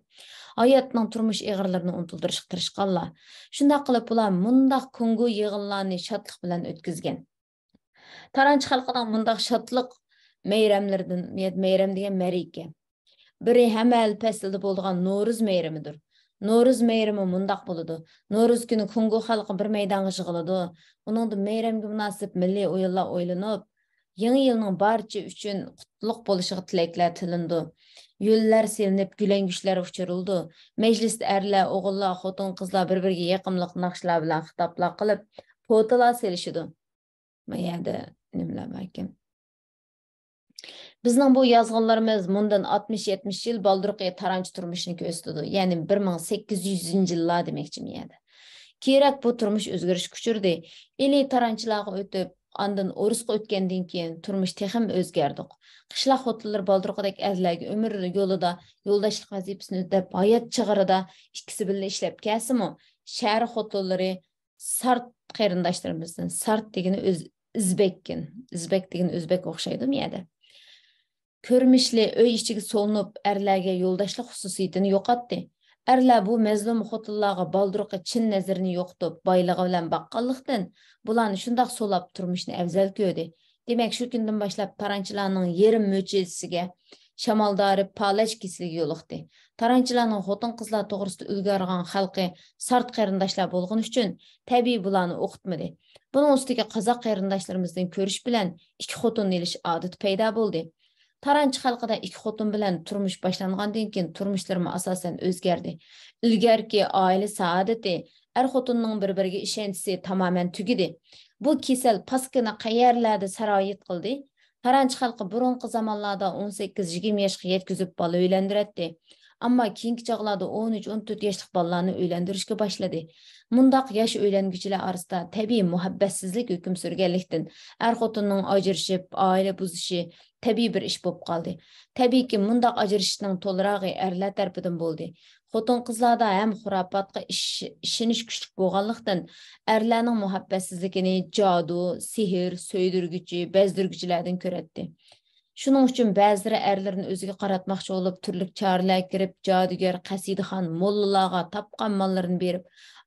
ھاياتنىڭ تۇرمۇش ئېغىرلىرىنى ئۇنتۇلدۇرۇشقا تىرىشقانلار. شۇنداق قىلىپ، بۇلار مۇنداق كونگو يىغىنلارنى شادلىق بىلەن ئۆتكۈزگەن. تارانچى خەلقىنىڭ مۇنداق شادلىق مەيرەملىرىدىن، مەيرەم دېگەن مەرىكە. بىرى ھەممە يىل پەسلىدە بولىدىغان نورۇز مەيرىمىدۇر. نورۇز مەيرىمى مۇنداق بولىدۇ. نورۇز كۈنى كونگو خەلقى بىر مەيدانغا يىغىلىدۇ. ئۇنىڭدا مەيرەمگە مۇناسىپ مىللىي ئويۇنلار ئوينىلىپ، يېڭى يىلنىڭ بارچە ئۈچۈن قۇتلۇق بولۇشىغا تىلەكلەر تىلىنىدۇ. يۆللەر سېلىنىپ، گۈلەڭگۈچلەر ئۇچۇرۇلىدۇ. مەجلىستە ئەرلەر، ئوغۇللار، خوتۇن-قىزلار بىر-بىرىگە يېقىملىق ناخشىلار بىلەن خىتابلار قىلىپ، پوتىلار سېلىشىدۇ. ما يەردە نېمىلەر باركەن؟ بىزنىڭ بۇ يازغانلىرىمىز مۇندىن ئاتمىش، يەتمىش يىل بالدۇرقى تارانچى تۇرمۇشىنى كۆرسىتىدۇ. يەنى بىر مىڭ سەككىز يۈزىنچى يىللار دېمەكچى بۇ يەردە. كېيىنرەك بۇ تۇرمۇش ئۆزگىرىشكە ئۇچرىدى. ئىلى تارانچىلارغا ئۆتۈپ، ئاندىن ئورۇسقا ئۆتكەندىن كېيىن تۇرمۇش تېخىمۇ ئۆزگەردى. قىشلاق خوتۇنلىرى بالدۇرقىدەك ئەرلەرگە ئۆمۈر يولىدا يولداشلىق ۋەزىپىسىنى ئۆتەپ، ھايات چىغىرىدا ئىككىسى بىللە ئىشلەپ كەلسىمۇ، شەھەر خوتۇنلىرى سارت قېرىنداشلىرىمىزدىن، سارت دېگىنى ئۆز-، ئۆزبەككىن، ئۆزبەك دېگىنى ئۆزبەك ئوخشايدۇ بۇ يەردە. كۆرمۈشلى ئۆي ئىچىگە سولىنىپ، ئەرلەرگە يولداشلىق خۇسۇسىيىتىنى يوقاتتى. ئەرلەر بۇ مەزلۇم خوتۇنلارغا بالدۇرقى چىن نەزىرىنى يوقىتىپ، بايلىقى بىلەن باققانلىقتىن، بۇلارنى شۇنداق سولاپ، تۇرمۇشنى ئەۋزەل كۆردى. دېمەك، شۇ كۈندىن باشلاپ تارانچىلارنىڭ يېرىم مۆچىسىگە شامالدارى پالەچ كېسىلىگە يولۇقتى. تارانچىلارنىڭ خوتۇن-قىزلار توغرىسىدا ئىلگىرى ئالغان خەلقى سارت قېرىنداشلار بولغىنى ئۈچۈن، تەبىئىي بۇلارنى ئوقۇتمىدى. بۇنىڭ ئۈستىگە قازاق قېرىنداشلىرىمىزدىن كۆرۈش بىلەن ئىككى خوتۇن ئېلىش ئادىتى پەيدا بولدى. تارانچى خەلقىدە ئىككى خوتۇن بىلەن تۇرمۇش باشلانغاندىن كېيىن تۇرمۇشلىرىمۇ ئاساسەن ئۆزگەردى. ئىلگەركى ئائىلە سائادىتى، ئەر-خوتۇننىڭ بىر-بىرىگە ئىشەنچىسى تامامەن تۈگىدى. بۇ كېسەل پاسكىنا قەيەرلەردە سارايىت قىلدى؟ تارانچى خەلقى بۇرۇنقى زامانلاردا ئون سەككىز يىگىرمە ياشقا يەتكۈزۈپ بالا ئۆيلەندۈرەتتى. ئەمما كېيىنكى چاغلاردا ئون ئۈچ، ئون تۆت ياشلىق بالىلارنى ئۆيلەندۈرۈشكە باشلىدى. مۇنداق ياش ئۆيلەنگۈچىلەر ئارىسىدا تەبىئىي مۇھەببەتسىزلىك ھۆكۈم سۈرگەنلىكتىن، ئەر-خوتۇننىڭ ئاجرىشىپ، ئائىلە بۇزۇشى تەبىئىي بىر ئىش بولۇپ قالدى. تەبىئىيكى، مۇنداق ئاجرىشىشنىڭ تولىراقى ئەرلەر تەرىپىدىن بولدى. خوتۇن-قىزلاردا ھەم خۇراپاتقا ئىش-، ئىشىنىش كۈچلۈك بولغانلىقتىن، ئەرلەرنىڭ مۇھەببەتسىزلىكىنى جادۇ، سېھىر، سۆيدۈرگۈچى، بەزدۈرگۈچىلەردىن كۆرەتتى. شۇنىڭ ئۈچۈن بەزىلىرى ئەرلىرىنى ئۆزىگە قاراتماقچى بولۇپ، تۈرلۈك چارىلەرگە كىرىپ، جادۇگەر، قەسىدىخان، موللىلارغا تاپقان ماللىرىنى بېرىپ،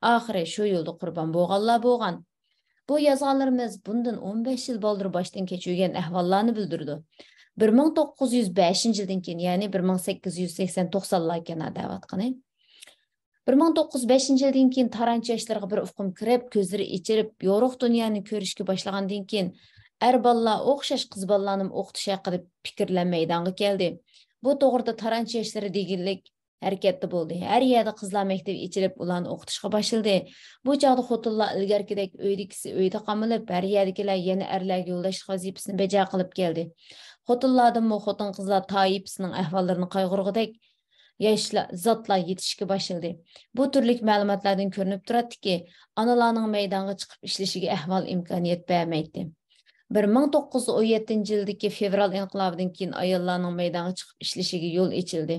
ئاخىرى شۇ يولدا قۇربان بولغانلار بولغان. بۇ يازغانلىرىمىز بۇندىن ئون بەش يىل بالدۇر باشتىن كەچۈرگەن ئەھۋاللارنى بىلدۈرىدۇ. بىر مىڭ توققۇز يۈز بەشىنچى يىلدىن كېيىن، يەنى بىر مىڭ سەككىز يۈز سەكسەن توقسانلار ئىكەن ھە دەۋاتقىنى. بىر مىڭ توققۇز يۈز بەشىنچى يىلدىن كېيىن تارانچى ياشلىرىغا بىر ئۇقۇم كىرىپ، كۆزلىرى ئېچىلىپ، يورۇق دۇنيانى كۆرۈشكە باشلىغاندىن كېيىن، ئەر بالىلار ئوخشاش قىز بالىلارنىمۇ ئوقۇتۇش ھەققىدە پىكىرلەر مەيدانغا كەلدى. بۇ توغرىدا تارانچى ياشلىرى دېگۈدەك ھەرىكەتتە بولدى. ھەر يەردە قىزلار مەكتىپى ئېچىلىپ، ئۇلارنى ئوقۇتۇشقا باشلىدى. بۇ چاغدا خوتۇنلار ئىلگەركىدەك ئۆيدىكىسى ئۆيدە قامىلىپ، ھەر يەردىكىلەر يەنە ئەرلەرگە يولداشلىق ۋەزىپىسىنى بەجا قىلىپ كەلدى. خوتۇنلاردىنمۇ خوتۇن-قىزلار تائىپىسىنىڭ ئەھۋاللىرىنى قايغۇرغۇدەك ياشلار، زاتلار يېتىشىشكە باشلىدى. بۇ تۈرلۈك مەلۇماتلاردىن كۆرۈنۈپ تۇراتتىكى، ئانىلارنىڭ مەيدانغا چىقىپ ئىشلىشىگە ئەھۋال ئىمكانىيەت بەرمەيتتى. بىر مىڭ توققۇز يۈز ئون يەتتىنچى يىلدىكى فېۋرال ئىنقىلابىدىن كېيىن ئاياللارنىڭ مەيدانغا چىقىپ ئىشلىشىگە يول ئېچىلدى.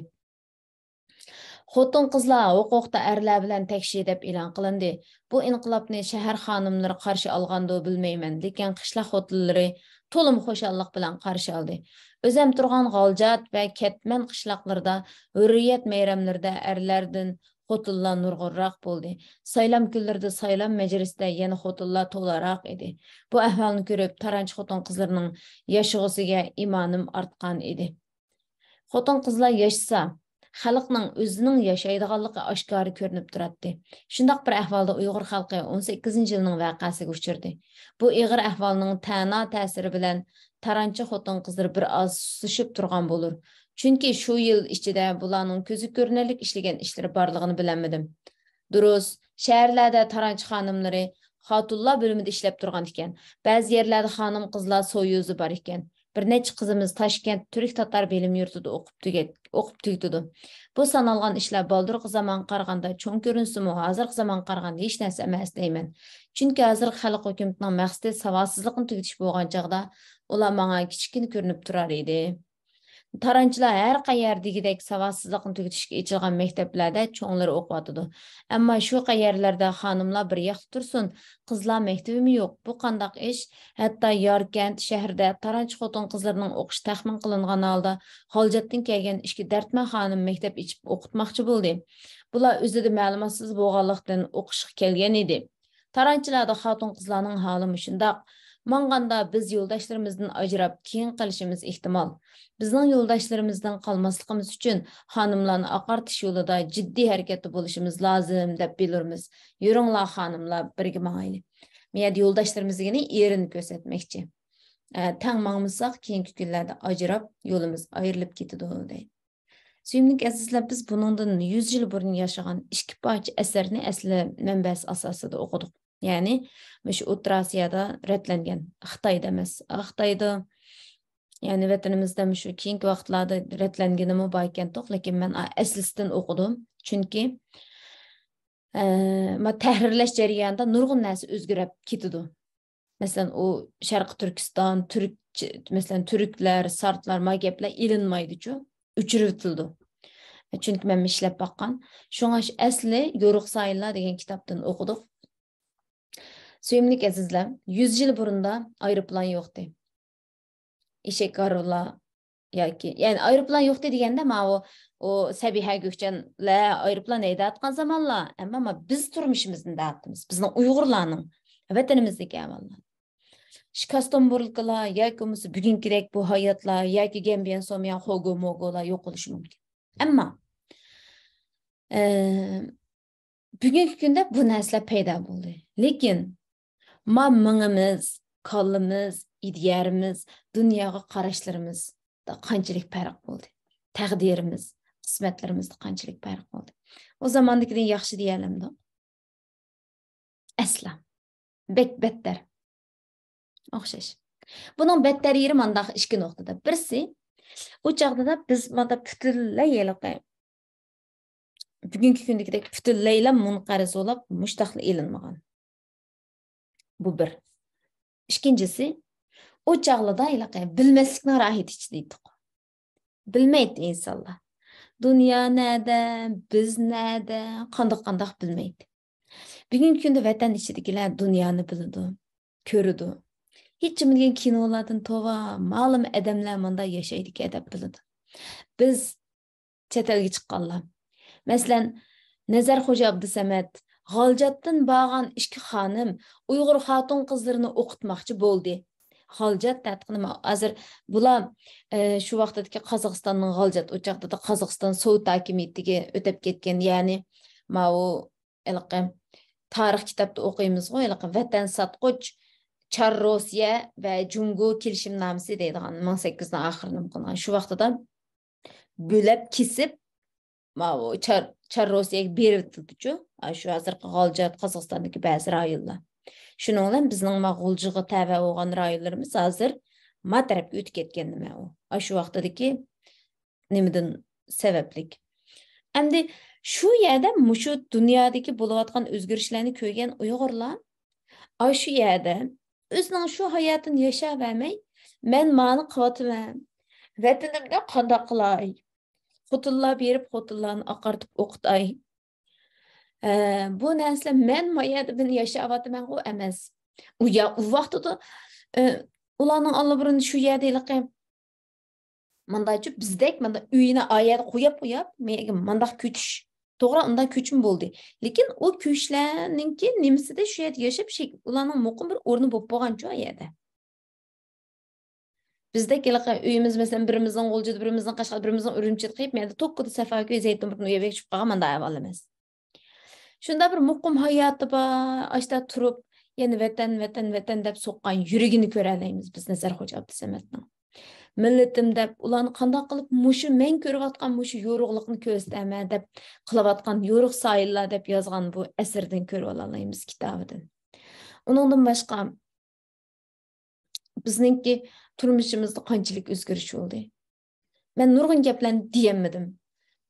خوتۇن-قىزلار ھوقۇقتا ئەرلەر بىلەن تەكشى دەپ ئېلان قىلىندى. بۇ ئىنقىلابنى شەھەر خانىملىرى قارشى ئالغاندۇ بىلمەيمەن، لېكىن قىشلاق خوتۇنلىرى تولىمۇ خۇشاللىق بىلەن قارشى ئالدى. ئۆزەم تۇرغان غالجات ۋە كەتمەن قىشلاقلىرىدا ھۆررىيەت مەيرەملىرىدە ئەرلەردىن خوتۇنلار نۇرغۇنراق بولدى. سايلام كۈنلىرىدە سايلام مەجلىسىدە يەنە خوتۇنلار تولاراق ئىدى. بۇ ئەھۋالنى كۆرۈپ، تارانچى خوتۇن-قىزلىرىنىڭ ياشىغۇسىگە ئىمانىم ئارتقان ئىدى. خوتۇن-قىزلار ياشىسا، خەلقنىڭ ئۆزىنىڭ ياشايدىغانلىقى ئاشكارا كۆرۈنۈپ تۇراتتى. شۇنداق بىر ئەھۋالدا ئۇيغۇر خەلقى ئون سەككىزىنچى يىلنىڭ ۋەقەسىگە ئۇچرىدى. بۇ ئېغىر ئەھۋالنىڭ تەنا تەسىرى بىلەن تارانچى خوتۇن-قىزلىرى بىر ئاز سۇسلىشىپ تۇرغان بولۇر. چۈنكى شۇ يىل ئىچىدە بۇلارنىڭ كۆزگە كۆرۈنەرلىك ئىشلىگەن ئىشلىرى بارلىقىنى بىلەلمىدىم. دۇرۇس، شەھەرلەردە تارانچى خانىملىرى خاتۇنلار بۆلۈمىدە ئىشلەپ تۇرغان ئىكەن. بەزى يەرلەردە خانىم-قىزلار سويۇزى بار ئىكەن. بىر نەچچە قىزىمىز تاشكەنت تۈرك تاتار بىلىم يۇرتىدا ئوقۇپ تۈگەت-، ئوقۇپ تۈگىتىدۇ. بۇ سانالغان ئىشلار بالدۇرقى زامانغا قارىغاندا چوڭ كۆرۈنسىمۇ، ھازىرقى زامانغا قارىغاندا ھېچ نەرسە ئەمەس دەيمەن. چۈنكى ھازىرقى خەلق ھۆكۈمىتىنىڭ مەقسىتى ساۋاتسىزلىقنى تۈگىتىش بولغان چاغدا، ئۇلار ماڭا كىچىككىنە كۆرۈنۈپ تۇرار ئىدى. تارانچىلار ھەر قەيەردىكىدەك ساۋاتسىزلىقنى تۈگىتىشكە ئېچىلغان مەكتەپلەردە چوڭلىرى ئوقۇۋاتىدۇ. ئەمما شۇ قەيەرلەردە خانىملار بىر ياقتا تۇرسۇن، قىزلار مەكتىپىمۇ يوق. بۇ قانداق ئىش؟ ھەتتا ياركەنت شەھىرىدە تارانچى خوتۇن-قىزلىرىنىڭ ئوقۇشى تەخمىن قىلىنغان ھالدا، غالجاتتىن كەلگەن ئىككى دەردمەن خانىم مەكتەپ ئېچىپ ئوقۇتماقچى بولدى. بۇلار ئۆزىدە مەلۇماتسىز بولغانلىقتىن ئوقۇشقا كەلگەن ئىدى. تارانچىلاردا خاتۇن-قىزلارنىڭ ھالى مۇشۇنداق. ماڭغاندا بىز يولداشلىرىمىزدىن ئاجراپ، كېيىن قېلىشىمىز ئېھتىمال. بىزنىڭ يولداشلىرىمىزدىن قالماسلىقىمىز ئۈچۈن خانىملارنى ئاقارتىش يولىدا جىددىي ھەرىكەتتە بولۇشىمىز لازىم، دەپ بىلدۈرىمىز. يۈرۈڭلار، خانىملار، بىرگە ماڭايلى. مەن يەردە يولداشلىرىمىز دېگىنى ئېرىنى كۆرسەتمەكچى. ئە، تەڭ ماڭمىساق، كېيىنكى كۈنلەردە ئاجراپ، يولىمىز ئايرىلىپ كېتىدۇ، دەيدۇ. سۆيۈملۈك ئەزىزلەر، بىز بۇنىڭدىن يۈز يىل بۇرۇن ياشىغان ئىككى پارچە ئەسەرنى ئەسلى مەنبەسى ئاساسىدا ئوقۇدۇق. يەنى، مۇشۇ ئوتتۇرا ئاسىيادا رەتلەنگەن، خىتايدا ئەمەس، خىتايدا، يەنى ۋەتىنىمىزدە مۇشۇ كېيىنكى ۋاقىتلاردا رەتلەنگىنىمۇ بار ئىكەنتۇق، لېكىن مەن ئا-، ئەسلىسىدىن ئوقۇدۇم. چۈنكى، ئە، ما-، تەھرىرلەش جەريانىدا نۇرغۇن نەرسە ئۆزگىرىپ كېتىدۇ. مەسىلەن، ئۇ شەرقىي تۈركىستان، تۈرك، مەسىلەن، تۈركلەر، سارتلار، ما گەپلەر ئېلىنمايدۇچۇ، ئۆچۈرۈۋېتىلىدۇ. چۈنكى مەن ئىشلەپ باققان. شۇڭا شۇ ئەسلى يورۇق سايىللار دېگەن كىتابتىن ئوقۇدۇق. سۆيۈملۈك ئەزىزلەر، يۈز يىل بۇرۇندا ئايروپىلان يوقتى. ئېشەك ھارۋىلار ياكى، يەنى ئايروپىلان يوقتى دېگەندە، ماۋۇ، ئۇ سەبىھە گۆكچەنلەر ئايروپىلان ھەيدەۋاتقان زامانلار، ئەمما ما-، بىز تۇرمۇشىمىزنى دەۋاتىمىز. بىزنىڭ ئۇيغۇرلارنىڭ ۋەتىنىمىزدىكى ئەھۋاللار. شىكاستون بۇرۇلكىلار ياكى بولمىسا بۈگۈنكىدەك بۇ ھاياتلار ياكى گەنبىيەن سوميان خوگو موگولار يوق بولۇشى مۇمكىن. ئەمما، ئە، بۈگۈنكى كۈندە بۇ نەرسىلەر پەيدا بولدى. لېكىن ما مېڭىمىز، كاللىمىز، ئىدىيەمىز، دۇنياغا قاراشلىرىمىزدا قانچىلىك پەرق بولدى. تەقدىرىمىز، قىسمەتلىرىمىزدە قانچىلىك پەرق بولدى. ئۇ زاماندىكىدىن ياخشى دېيەلەمدۇق؟ ئەسلا. بەك بەتتەر. ئوخشاش. بۇنىڭ بەتتەر يېرى مانداق ئىككى نۇقتىدا. بىرسى، ئۇ چاغدا بىز مانا پۈتۈنلەي ھېلىقى بۈگۈنكى كۈندىكىدەك پۈتۈنلەيلا مۇنقەرز بولاپ، مۇشتاقلا ئېلىنمىغان. بۇ بىر. ئىككىنچىسى، ئۇ چاغلىدا ھېلىقى بىلمەسلىكنىڭ راھىتى ئىچىدە ئىدۇق. بىلمەيتتى ئىنسانلار. دۇنيا نەدە، بىز نەدە، قانداق-قانداق بىلمەيتتى. بۈگۈنكى كۈندە ۋەتەن ئىچىدىكىلەر دۇنيانى بىلىدۇ، كۆرىدۇ. ھېچ بولمىغان كىنولاردىن توۋا، مالىم ئادەملەر مۇنداق ياشايدىكەن دەپ بىلىدۇ. بىز چەت ئەلگە چىققانلار. مەسىلەن، نەزەر خوجا ئابدۇسەمەت، غالجاتتىن بارغان ئىككى خانىم ئۇيغۇر خاتۇن-قىزلىرىنى ئوقۇتماقچى بولدى. غالجات دەتقىنىم ھازىر بۇلار، ئە، شۇ ۋاقتىدىكى قازاقىستاننىڭ غالجات ئوچاقىدا قازاقىستان سوۋېت ھاكىمىيىتىگە ئۆتۈپ كەتكەن، يەنى ماۋۇ ھېلىقى تارىخ كىتابتا ئوقۇيمىزغۇ، ھېلىقى ۋەتەن ساتقۇچ چار روسىيە ۋە جۇڭگو كېلىشىمنامىسى دەيدىغان، مىڭ سەككىز يۈز ئاخىرىنى قىلغان. شۇ ۋاقتىدا بۆلەپ كېسىپ، ماۋۇ چار، چار روسىيەگە بېرىۋېتىلدىچۇ. ئاشۇ ھازىرقى غالجات، قازاقىستاندىكى بەزى رايونلار. شۇنىڭ بىلەن بىزنىڭ ما غۇلجىغا تەۋە بولغان رايونلىرىمىز ھازىر ما تەرەپكە ئۆتۈپ كەتكەن نېمە ئۇ. ئاشۇ ۋاقتىدىكى نېمىدىن سەۋەبلىك. ئەمدى شۇ يەردە مۇشۇ دۇنيادىكى بولۇۋاتقان ئۆزگىرىشلەرنى كۆرگەن ئۇيغۇرلار ئاشۇ يەردە ئۆزىنىڭ شۇ ھاياتىنى ياشاۋەرمەي، مەن مانى قىلىۋاتىمەن، ۋەتىنىمدە قانداق قىلاي؟ خوتۇنلار بېرىپ خوتۇنلارنى ئاقارتىپ ئوقۇتاي. ئە، بۇ نەرسىلەر مەن ما يەردە بىلەن ياشاۋاتىمەنغۇ ئەمەس. ئۇ يا-، ئۇ ۋاقتىدا، ئە، ئۇلارنىڭ ئاللىبۇرۇن شۇ يەردە ھېلىقى مانداچۇ بىزدەك ماندا ئۆيىنى ئا يەردە قوياپ قوياپ، مەيەگە مانداق كۆچۈش. توغرا، ئۇنداق كۆچمە بولدى. لېكىن ئۇ كۆچلەرنىڭكى نېمىسىدە شۇ يەردە ياشاپ، شەك-، ئۇلارنىڭ مۇقىم بىر ئورنى بولۇپ بولغانچۇ ئا يەردە. بىزدەك ھېلىقى ئۆيىمىز، مەسىلەن، بىرىمىزنىڭ غۇلجىدا، بىرىمىزنىڭ قەشقەردە، بىرىمىزنىڭ ئۈرۈمچىدە قېلىپ، مەيەردە توككىدا سەفاكۆي، زەيتىنبۇرنى ئۆيگە چۈشۈپ قالغان مانداق ئەھۋال ئەمەس. شۇنداق بىر مۇقىم ھاياتى بار، ئاشتا تۇرۇپ، يەنە ۋەتەن، ۋەتەن، ۋەتەن دەپ سوققان يۈرىكىنى كۆرەلەيمىز بىز نەزەر خوجا ئابدۇسەمەتنىڭ. مىللىتىم دەپ، ئۇلارنى قانداق قىلىپ مۇشۇ مەن كۆرۈۋاتقان مۇشۇ يورۇقلۇقنى كۆرسىتەمەن دەپ قىلىۋاتقان يورۇق سايىللار دەپ يازغان بۇ ئەسىرىدىن كۆرۈۋالالايمىز كىتابىدىن. ئۇنىڭدىن باشقا، بىزنىڭكى تۇرمۇشىمىزدا قانچىلىك ئۆزگىرىش بولدى. مەن نۇرغۇن گەپلەرنى دېيەلمىدىم.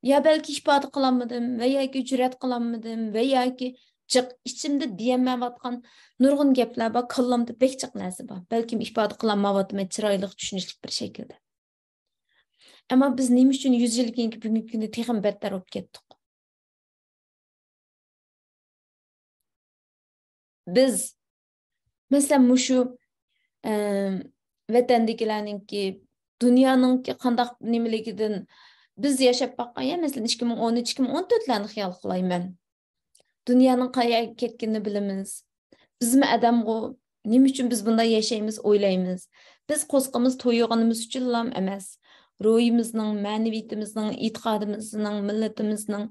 يا بەلكى ئىپادە قىلالمىدىم ۋە ياكى جۈرئەت قىلالمىدىم ۋە ياكى جىق ئىچىمدە دېيەلمەيۋاتقان نۇرغۇن گەپلەر بار، كاللامدا بەك جىق نەرسە بار. بەلكىم ئىپادە قىلالمايۋاتىمەن چىرايلىق، چۈشىنىشلىك بىر شەكىلدە. ئەمما بىز نېمە ئۈچۈن يۈز يىل كېيىنكى بۈگۈنكى كۈندە تېخىمۇ بەتتەر بولۇپ كەتتۇق؟ بىز، مەسىلەن، مۇشۇ، ئەم، ۋەتەندىكىلەرنىڭكى، دۇنيانىڭكى قانداق نېمىلىكىدىن بىز ياشاپ باققان، يا، مەسىلەن، ئىككى مىڭ ئون ئۈچ، ئىككى مىڭ ئون تۆتلەرنى خىيال قىلايمەن. دۇنيانىڭ قايەرگە كەتكىنىنى بىلىمىز. بىزمۇ ئادەمغۇ، نېمە ئۈچۈن بىز بۇنداق ياشايمىز، ئويلايمىز. بىز قورسىقىمىز تويغىنىمىز ئۈچۈنلام ئەمەس، روھىمىزنىڭ، مەنىۋىيىتىمىزنىڭ، ئېتىقادىمىزنىڭ، مىللىتىمىزنىڭ،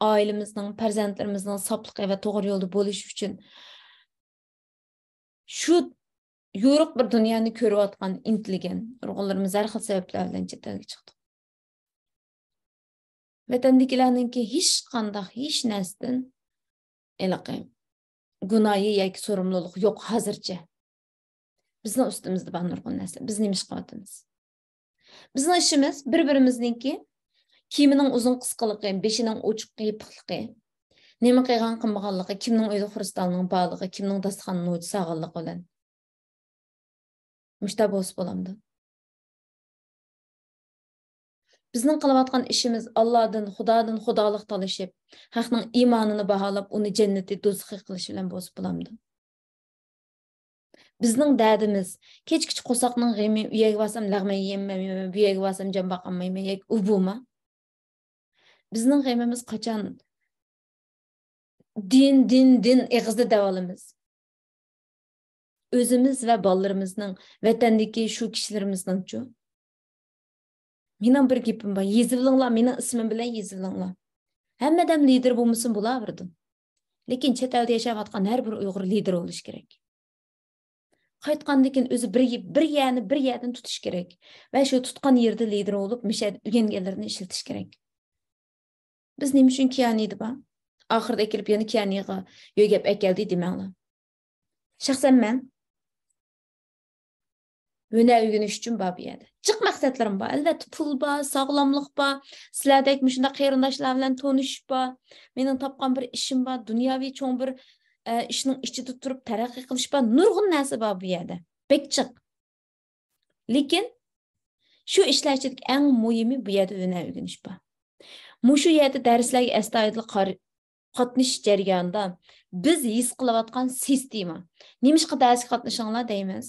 ئائىلىمىزنىڭ، پەرزەنتلىرىمىزنىڭ ساپلىقى ۋە توغرا يولدا بولۇشى ئۈچۈن شۇ يورۇق بىر دۇنيانى كۆرۈۋاتقان، ئىنتىلگەن، نۇرغۇنلىرىمىز ھەر خىل سەۋەبلەر بىلەن چەت ئەلگە چىقتۇق. ۋەتەندىكىلەرنىڭكى ھېچقانداق، ھېچ نەرسىدىن ھېلىقى گۇناھى ياكى سورۇنلۇلۇق يوق ھازىرچە. بىزنىڭ ئۈستىمىزدە بار نۇرغۇن نەرسىلەر. بىز نېمە ئىش قىلىۋاتىمىز؟ بىزنىڭ ئىشىمىز بىر-بىرىمىزنىڭكى كىيىمىنىڭ ئۇزۇن قىسقىلىقى، بېشىنىڭ ئوچۇق يېپىقلىقى، نېمە قىلغان قىلمىغانلىقى، كىمنىڭ ئۆيىدە خرۇستالنىڭ بارلىقى، كىمنىڭ داستىخاننىڭ نوچى سالغانلىقى بىلەن. مۇشتا بولسا بولامدۇ؟ بىزنىڭ قىلىۋاتقان ئىشىمىز ئاللادىن، خۇدادىن خۇدالىق تالىشىپ، خەقنىڭ ئىمانىنى باھالاپ، ئۇنى جەننىتى دوزىخى قىلىش بىلەن بولسا بولامدۇ؟ بىزنىڭ دەردىمىز، كەچكىچە قورساقنىڭ غېمى، ئۇ يەرگە بارسام لەغمەن يېيەلمەيمەن، بۇ يەرگە بارسام جان باقالمايمەن، ياكى ئۇ بۇما؟ بىزنىڭ غېمىمىز قاچان دىن، دىن، دىن ئېغىزدا دەۋالىمىز. ئۆزىمىز ۋە بالىلىرىمىزنىڭ، ۋەتەندىكى شۇ كىشىلىرىمىزنىڭچۇ؟ مېنىڭ بىر گېپىم بار، يېزىۋېلىڭلار، مېنىڭ ئىسمىم بىلەن يېزىۋېلىڭلار. ھەممە ئادەم لىدېر بولمىسۇن، بولاۋېرىدۇ. لېكىن چەت ئەلدە ياشاۋاتقان ھەر بىر ئۇيغۇر لىدېر بولۇشى كېرەك. قايتقاندىن كېيىن ئۆزى بىر، بىر يەرنى، بىر يەردىن تۇتۇش كېرەك. ۋە شۇ تۇتقان يېرىدە لىدېر بولۇپ، مۇشۇ يەردە ئۆگەنگەنلىرىنى ئىشلىتىش كېرەك. بىز نېمە ئۈچۈن كيانىدا بار؟ ئاخىرىدا ئەكېلىپ يەنە كيانىغا يۆگەپ ئەكەلدى دېمەڭلار. شەخسەن مەن ھۈنەر ئۆگىنىش ئۈچۈن بار بۇ يەردە. جىق مەقسەتلىرىم بار. ئەلۋەتتە، پۇل بار، ساغلاملىق بار، سىلەردەك مۇشۇنداق قېرىنداشلار بىلەن تونۇشۇش بار. مېنىڭ تاپقان بىر ئىشىم بار، دۇنياۋى چوڭ بىر، ئە، ئىشنىڭ ئىچىدە تۇرۇپ تەرەققىي قىلىش بار. نۇرغۇن نەرسە بار بۇ يەردە. بەك جىق. لېكىن شۇ ئىشلار ئىچىدىكى ئەڭ مۇھىمى بۇ يەردە ھۈنەر ئۆگىنىش بار. مۇشۇ يەردە دەرسلەرگە ئەستايىدىل قار-، قاتنىشىش جەريانىدا بىز ھېس قىلىۋاتقان سىستېما. نېمىشقا دەرسكە قاتنىشىڭلار دەيمىز؟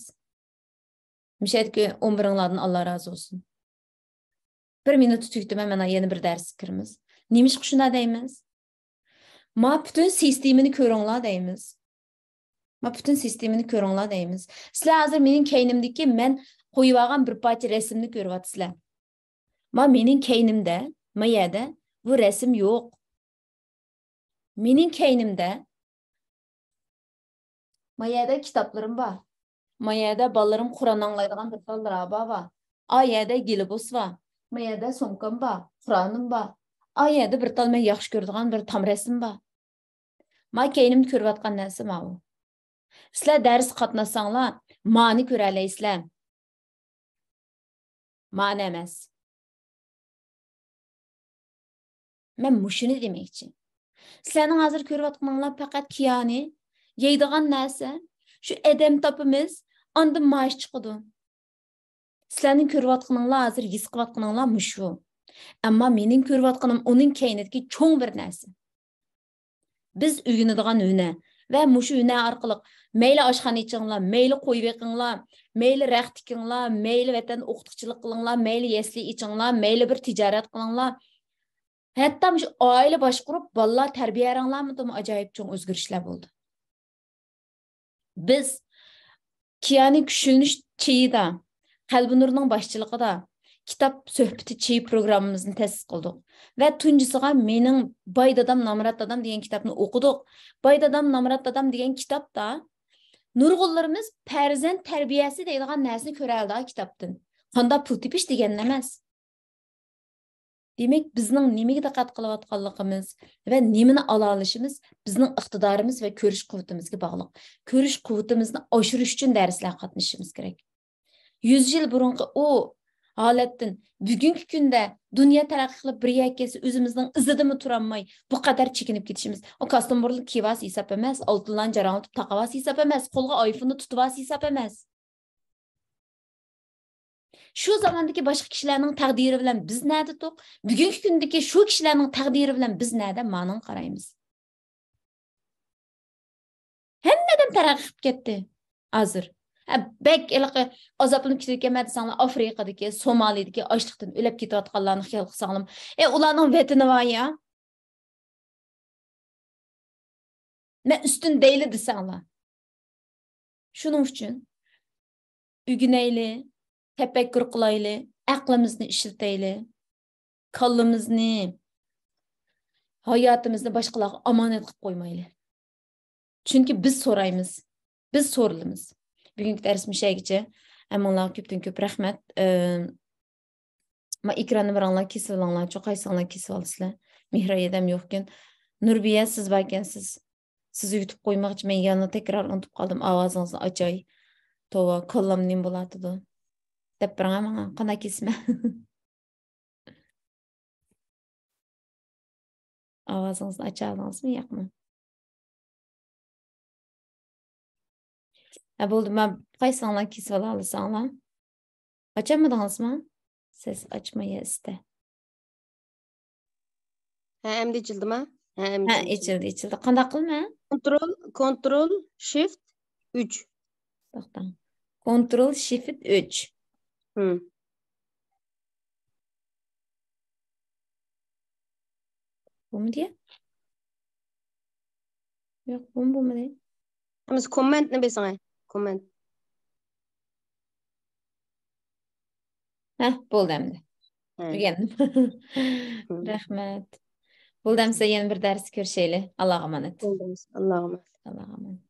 مۇشۇ يەردىكى ئون بىرىڭلاردىن ئاللا رازى بولسۇن. بىر مىنۇتتا تۈگىتىمەن، مانا يەنە بىر دەرسكە كىرىمىز. نېمىشقا شۇنداق دەيمىز؟ ما پۈتۈن سىستېمىنى كۆرۈڭلار دەيمىز. ما پۈتۈن سىستېمىنى كۆرۈڭلار دەيمىز. سىلەر ھازىر مېنىڭ كەينىمدىكى مەن قويۇۋالغان بىر پارچە رەسىمنى كۆرۈۋاتىسىلەر. ما مېنىڭ كەينىمدە، ما يەردە بۇ رەسىم يوق. مېنىڭ كەينىمدە ما يەردە كىتابلىرىم بار. ما يەردە بالىلىرىم قۇرئان ئاڭلايدىغان بىر تال رابا بار. ئا يەردە گىلىبۇس بار. ما يەردە سومكام بار، قۇرئانىم بار. ئا يەردە بىر تال مەن ياخشى كۆرىدىغان بىر تام رەسىم بار. ما كەينىمدە كۆرۈۋاتقان نەرسە ماۋۇ. سىلەر دەرسكە قاتناشساڭلار، مانى كۆرەلەيسىلەر. مانى ئەمەس. مەن مۇشۇنى دېمەكچى. سىلەرنىڭ ھازىر كۆرۈۋاتقىنىڭلار پەقەت كىيانى، يەيدىغان نەرسە، شۇ ئادەم تاپىمىز، ئاندىن مائاش چىقىدۇ. سىلەرنىڭ كۆرۈۋاتقىنىڭلار، ھازىر ھېس قىلىۋاتقىنىڭلار مۇشۇ. ئەمما مېنىڭ كۆرۈۋاتقىنىم ئۇنىڭ كەينىدىكى چوڭ بىر نەرسە. بىز ئۆگىنىدىغان ھۈنەر ۋە مۇشۇ ھۈنەر ئارقىلىق مەيلى ئاشخانا ئېچىڭلار، مەيلى قوي بېقىڭلار، مەيلى رەخت تىكىڭلار، مەيلى ۋەتەندە ئوقۇتقۇچىلىق قىلىڭلار، مەيلى يەسلى ئېچىڭلار، مەيلى بىر تىجارەت قىلىڭلار. ھەتتا مۇشۇ ئائىلە باشقۇرۇپ بالىلار تەربىيەلەڭلارمۇ ئاجايىپ چوڭ ئۆزگىرىشلەر بولدى. بىز كىيانى كۈچلىنىش چېيىدا، قەلبىنۇرنىڭ باشچىلىقىدا كىتاب سۆھبىتى چېيى پروگراممىمىزنى تەسىس قىلدۇق. ۋە تۇنجىسىغا مېنىڭ باي دادام، نامرات دادام دېگەن كىتابنى ئوقۇدۇق. باي دادام، نامرات دادام دېگەن كىتابتا نۇرغۇنلىرىمىز پەرزەنت تەربىيەسى دەيدىغان نەرسىنى كۆرەلىدۇ كىتابتىن. قانداق پۇل تېپىش دېگەن ئەمەس. دېمەك، بىزنىڭ نېمىگە دىققەت قىلىۋاتقانلىقىمىز ۋە نېمىنى ئالالىشىمىز بىزنىڭ ئىقتىدارىمىز ۋە كۆرۈش قۇۋۋىتىمىزگە باغلىق. كۆرۈش قۇۋۋىتىمىزنى ئاشۇرۇش ئۈچۈن دەرسلەرگە قاتنىشىشىمىز كېرەك. يۈز يىل بۇرۇنقى ئۇ ھالەتتىن بۈگۈنكى كۈندە دۇنيا تەرەققىي قىلىپ بىر يەرگە كەلسە، ئۆزىمىزنىڭ ئىزىدىمۇ تۇرالماي، بۇ قەدەر چېكىنىپ كېتىشىمىز. ئۇ كاستيۇم بۇرۇلۇپ كىيىۋالسا ھېساب ئەمەس، ئالتۇنلارنى جاراڭلىتىپ تاقىۋالسا ھېساب ئەمەس، قولىغا ئايفوننى تۇتۇۋالسا ھېساب ئەمەس. شۇ زاماندىكى باشقا كىشىلەرنىڭ تەقدىرى بىلەن بىز نەدە تۇق؟ بۈگۈنكى كۈندىكى شۇ كىشىلەرنىڭ تەقدىرى بىلەن بىز نەدە؟ مانىڭغا قارايمىز. ھەممە ئادەم تەرەققىي قىلىپ كەتتى ھازىر. ھە، بەك ھېلىقى ئازابلىنىپ كېتىدىكەنمەن دېسەڭلار، ئافرىقىدىكى، سومالىدىكى ئاچلىقتىن ئۆلۈپ كېتىۋاتقانلارنى خىيال قىلساڭلارمۇ، ئە، ئۇلارنىڭ ۋەتىنى بار يا. مەن ئۈستۈن دەيلى دېسەڭلار. شۇنىڭ ئۈچۈن ئۆگىنەيلى، تەپەككۇر قىلايلى، ئەقلىمىزنى ئىشلىتەيلى، كاللىمىزنى، ھاياتىمىزنى باشقىلارغا ئامانەت قىلىپ قويمايلى. چۈنكى بىز سورايمىز، بىز سورىلىمىز. بۈگۈنكى دەرس مۇشەگىچە. ھەممىڭلارغا كۆپتىن كۆپ رەھمەت. ئە، ما ئېكراننى بىرىڭلار كېسىۋالىڭلارچۇ، قايسىڭلار كېسىۋالىسىلەر؟ مېھرى ئادەم يوقكەن. نۇربىيە، سىز باركەنسىز. سىز يۇتۇپ قويماقچىمەن، يەنە تەكرار ئۇنتۇپ قالدىم. ئاۋازىڭىزنى ئاچاي. توۋا، كاللام نېمە بولاتىدۇ؟ دەپ بېرىڭە ماڭا، قانداق كېسىمەن؟ ئاۋازىڭىزنى ئاچالدىڭىزمۇ، ياقمۇ؟ ھە، بولدى، ما قايسىڭلار كېسىۋالالىساڭلار. ئاچالمىدىڭىزمۇ؟ سىز ئاچما يا ئىستە. ھە، ئەمدى ئېچىلدىما؟ ھە، ئەمدى ھە، ئېچىلدى. ئېچىلدى، ئېچىلدى. قانداق قىلىمەن؟ كونترول، كونترول شىفت ئۈچ. توختاڭ. كونترول شىفت ئۈچ. ھىم. بۇمۇ دېيە؟ ياق، بۇمۇ بولمىدى. ھەممىسى كوممېنتنى بېسىڭە. كوممېنت. ھە، بولدى ئەمدى. ھە. ئۆگەندىم. ھىم. رەھمەت. بولدى ئەمسە يەنە بىر دەرستە كۆرۈشەيلى. ئاللاغا ئامانەت. بولدى ئەمسە. ئاللاغا ئامانەت. ئاللاغا ئامانەت.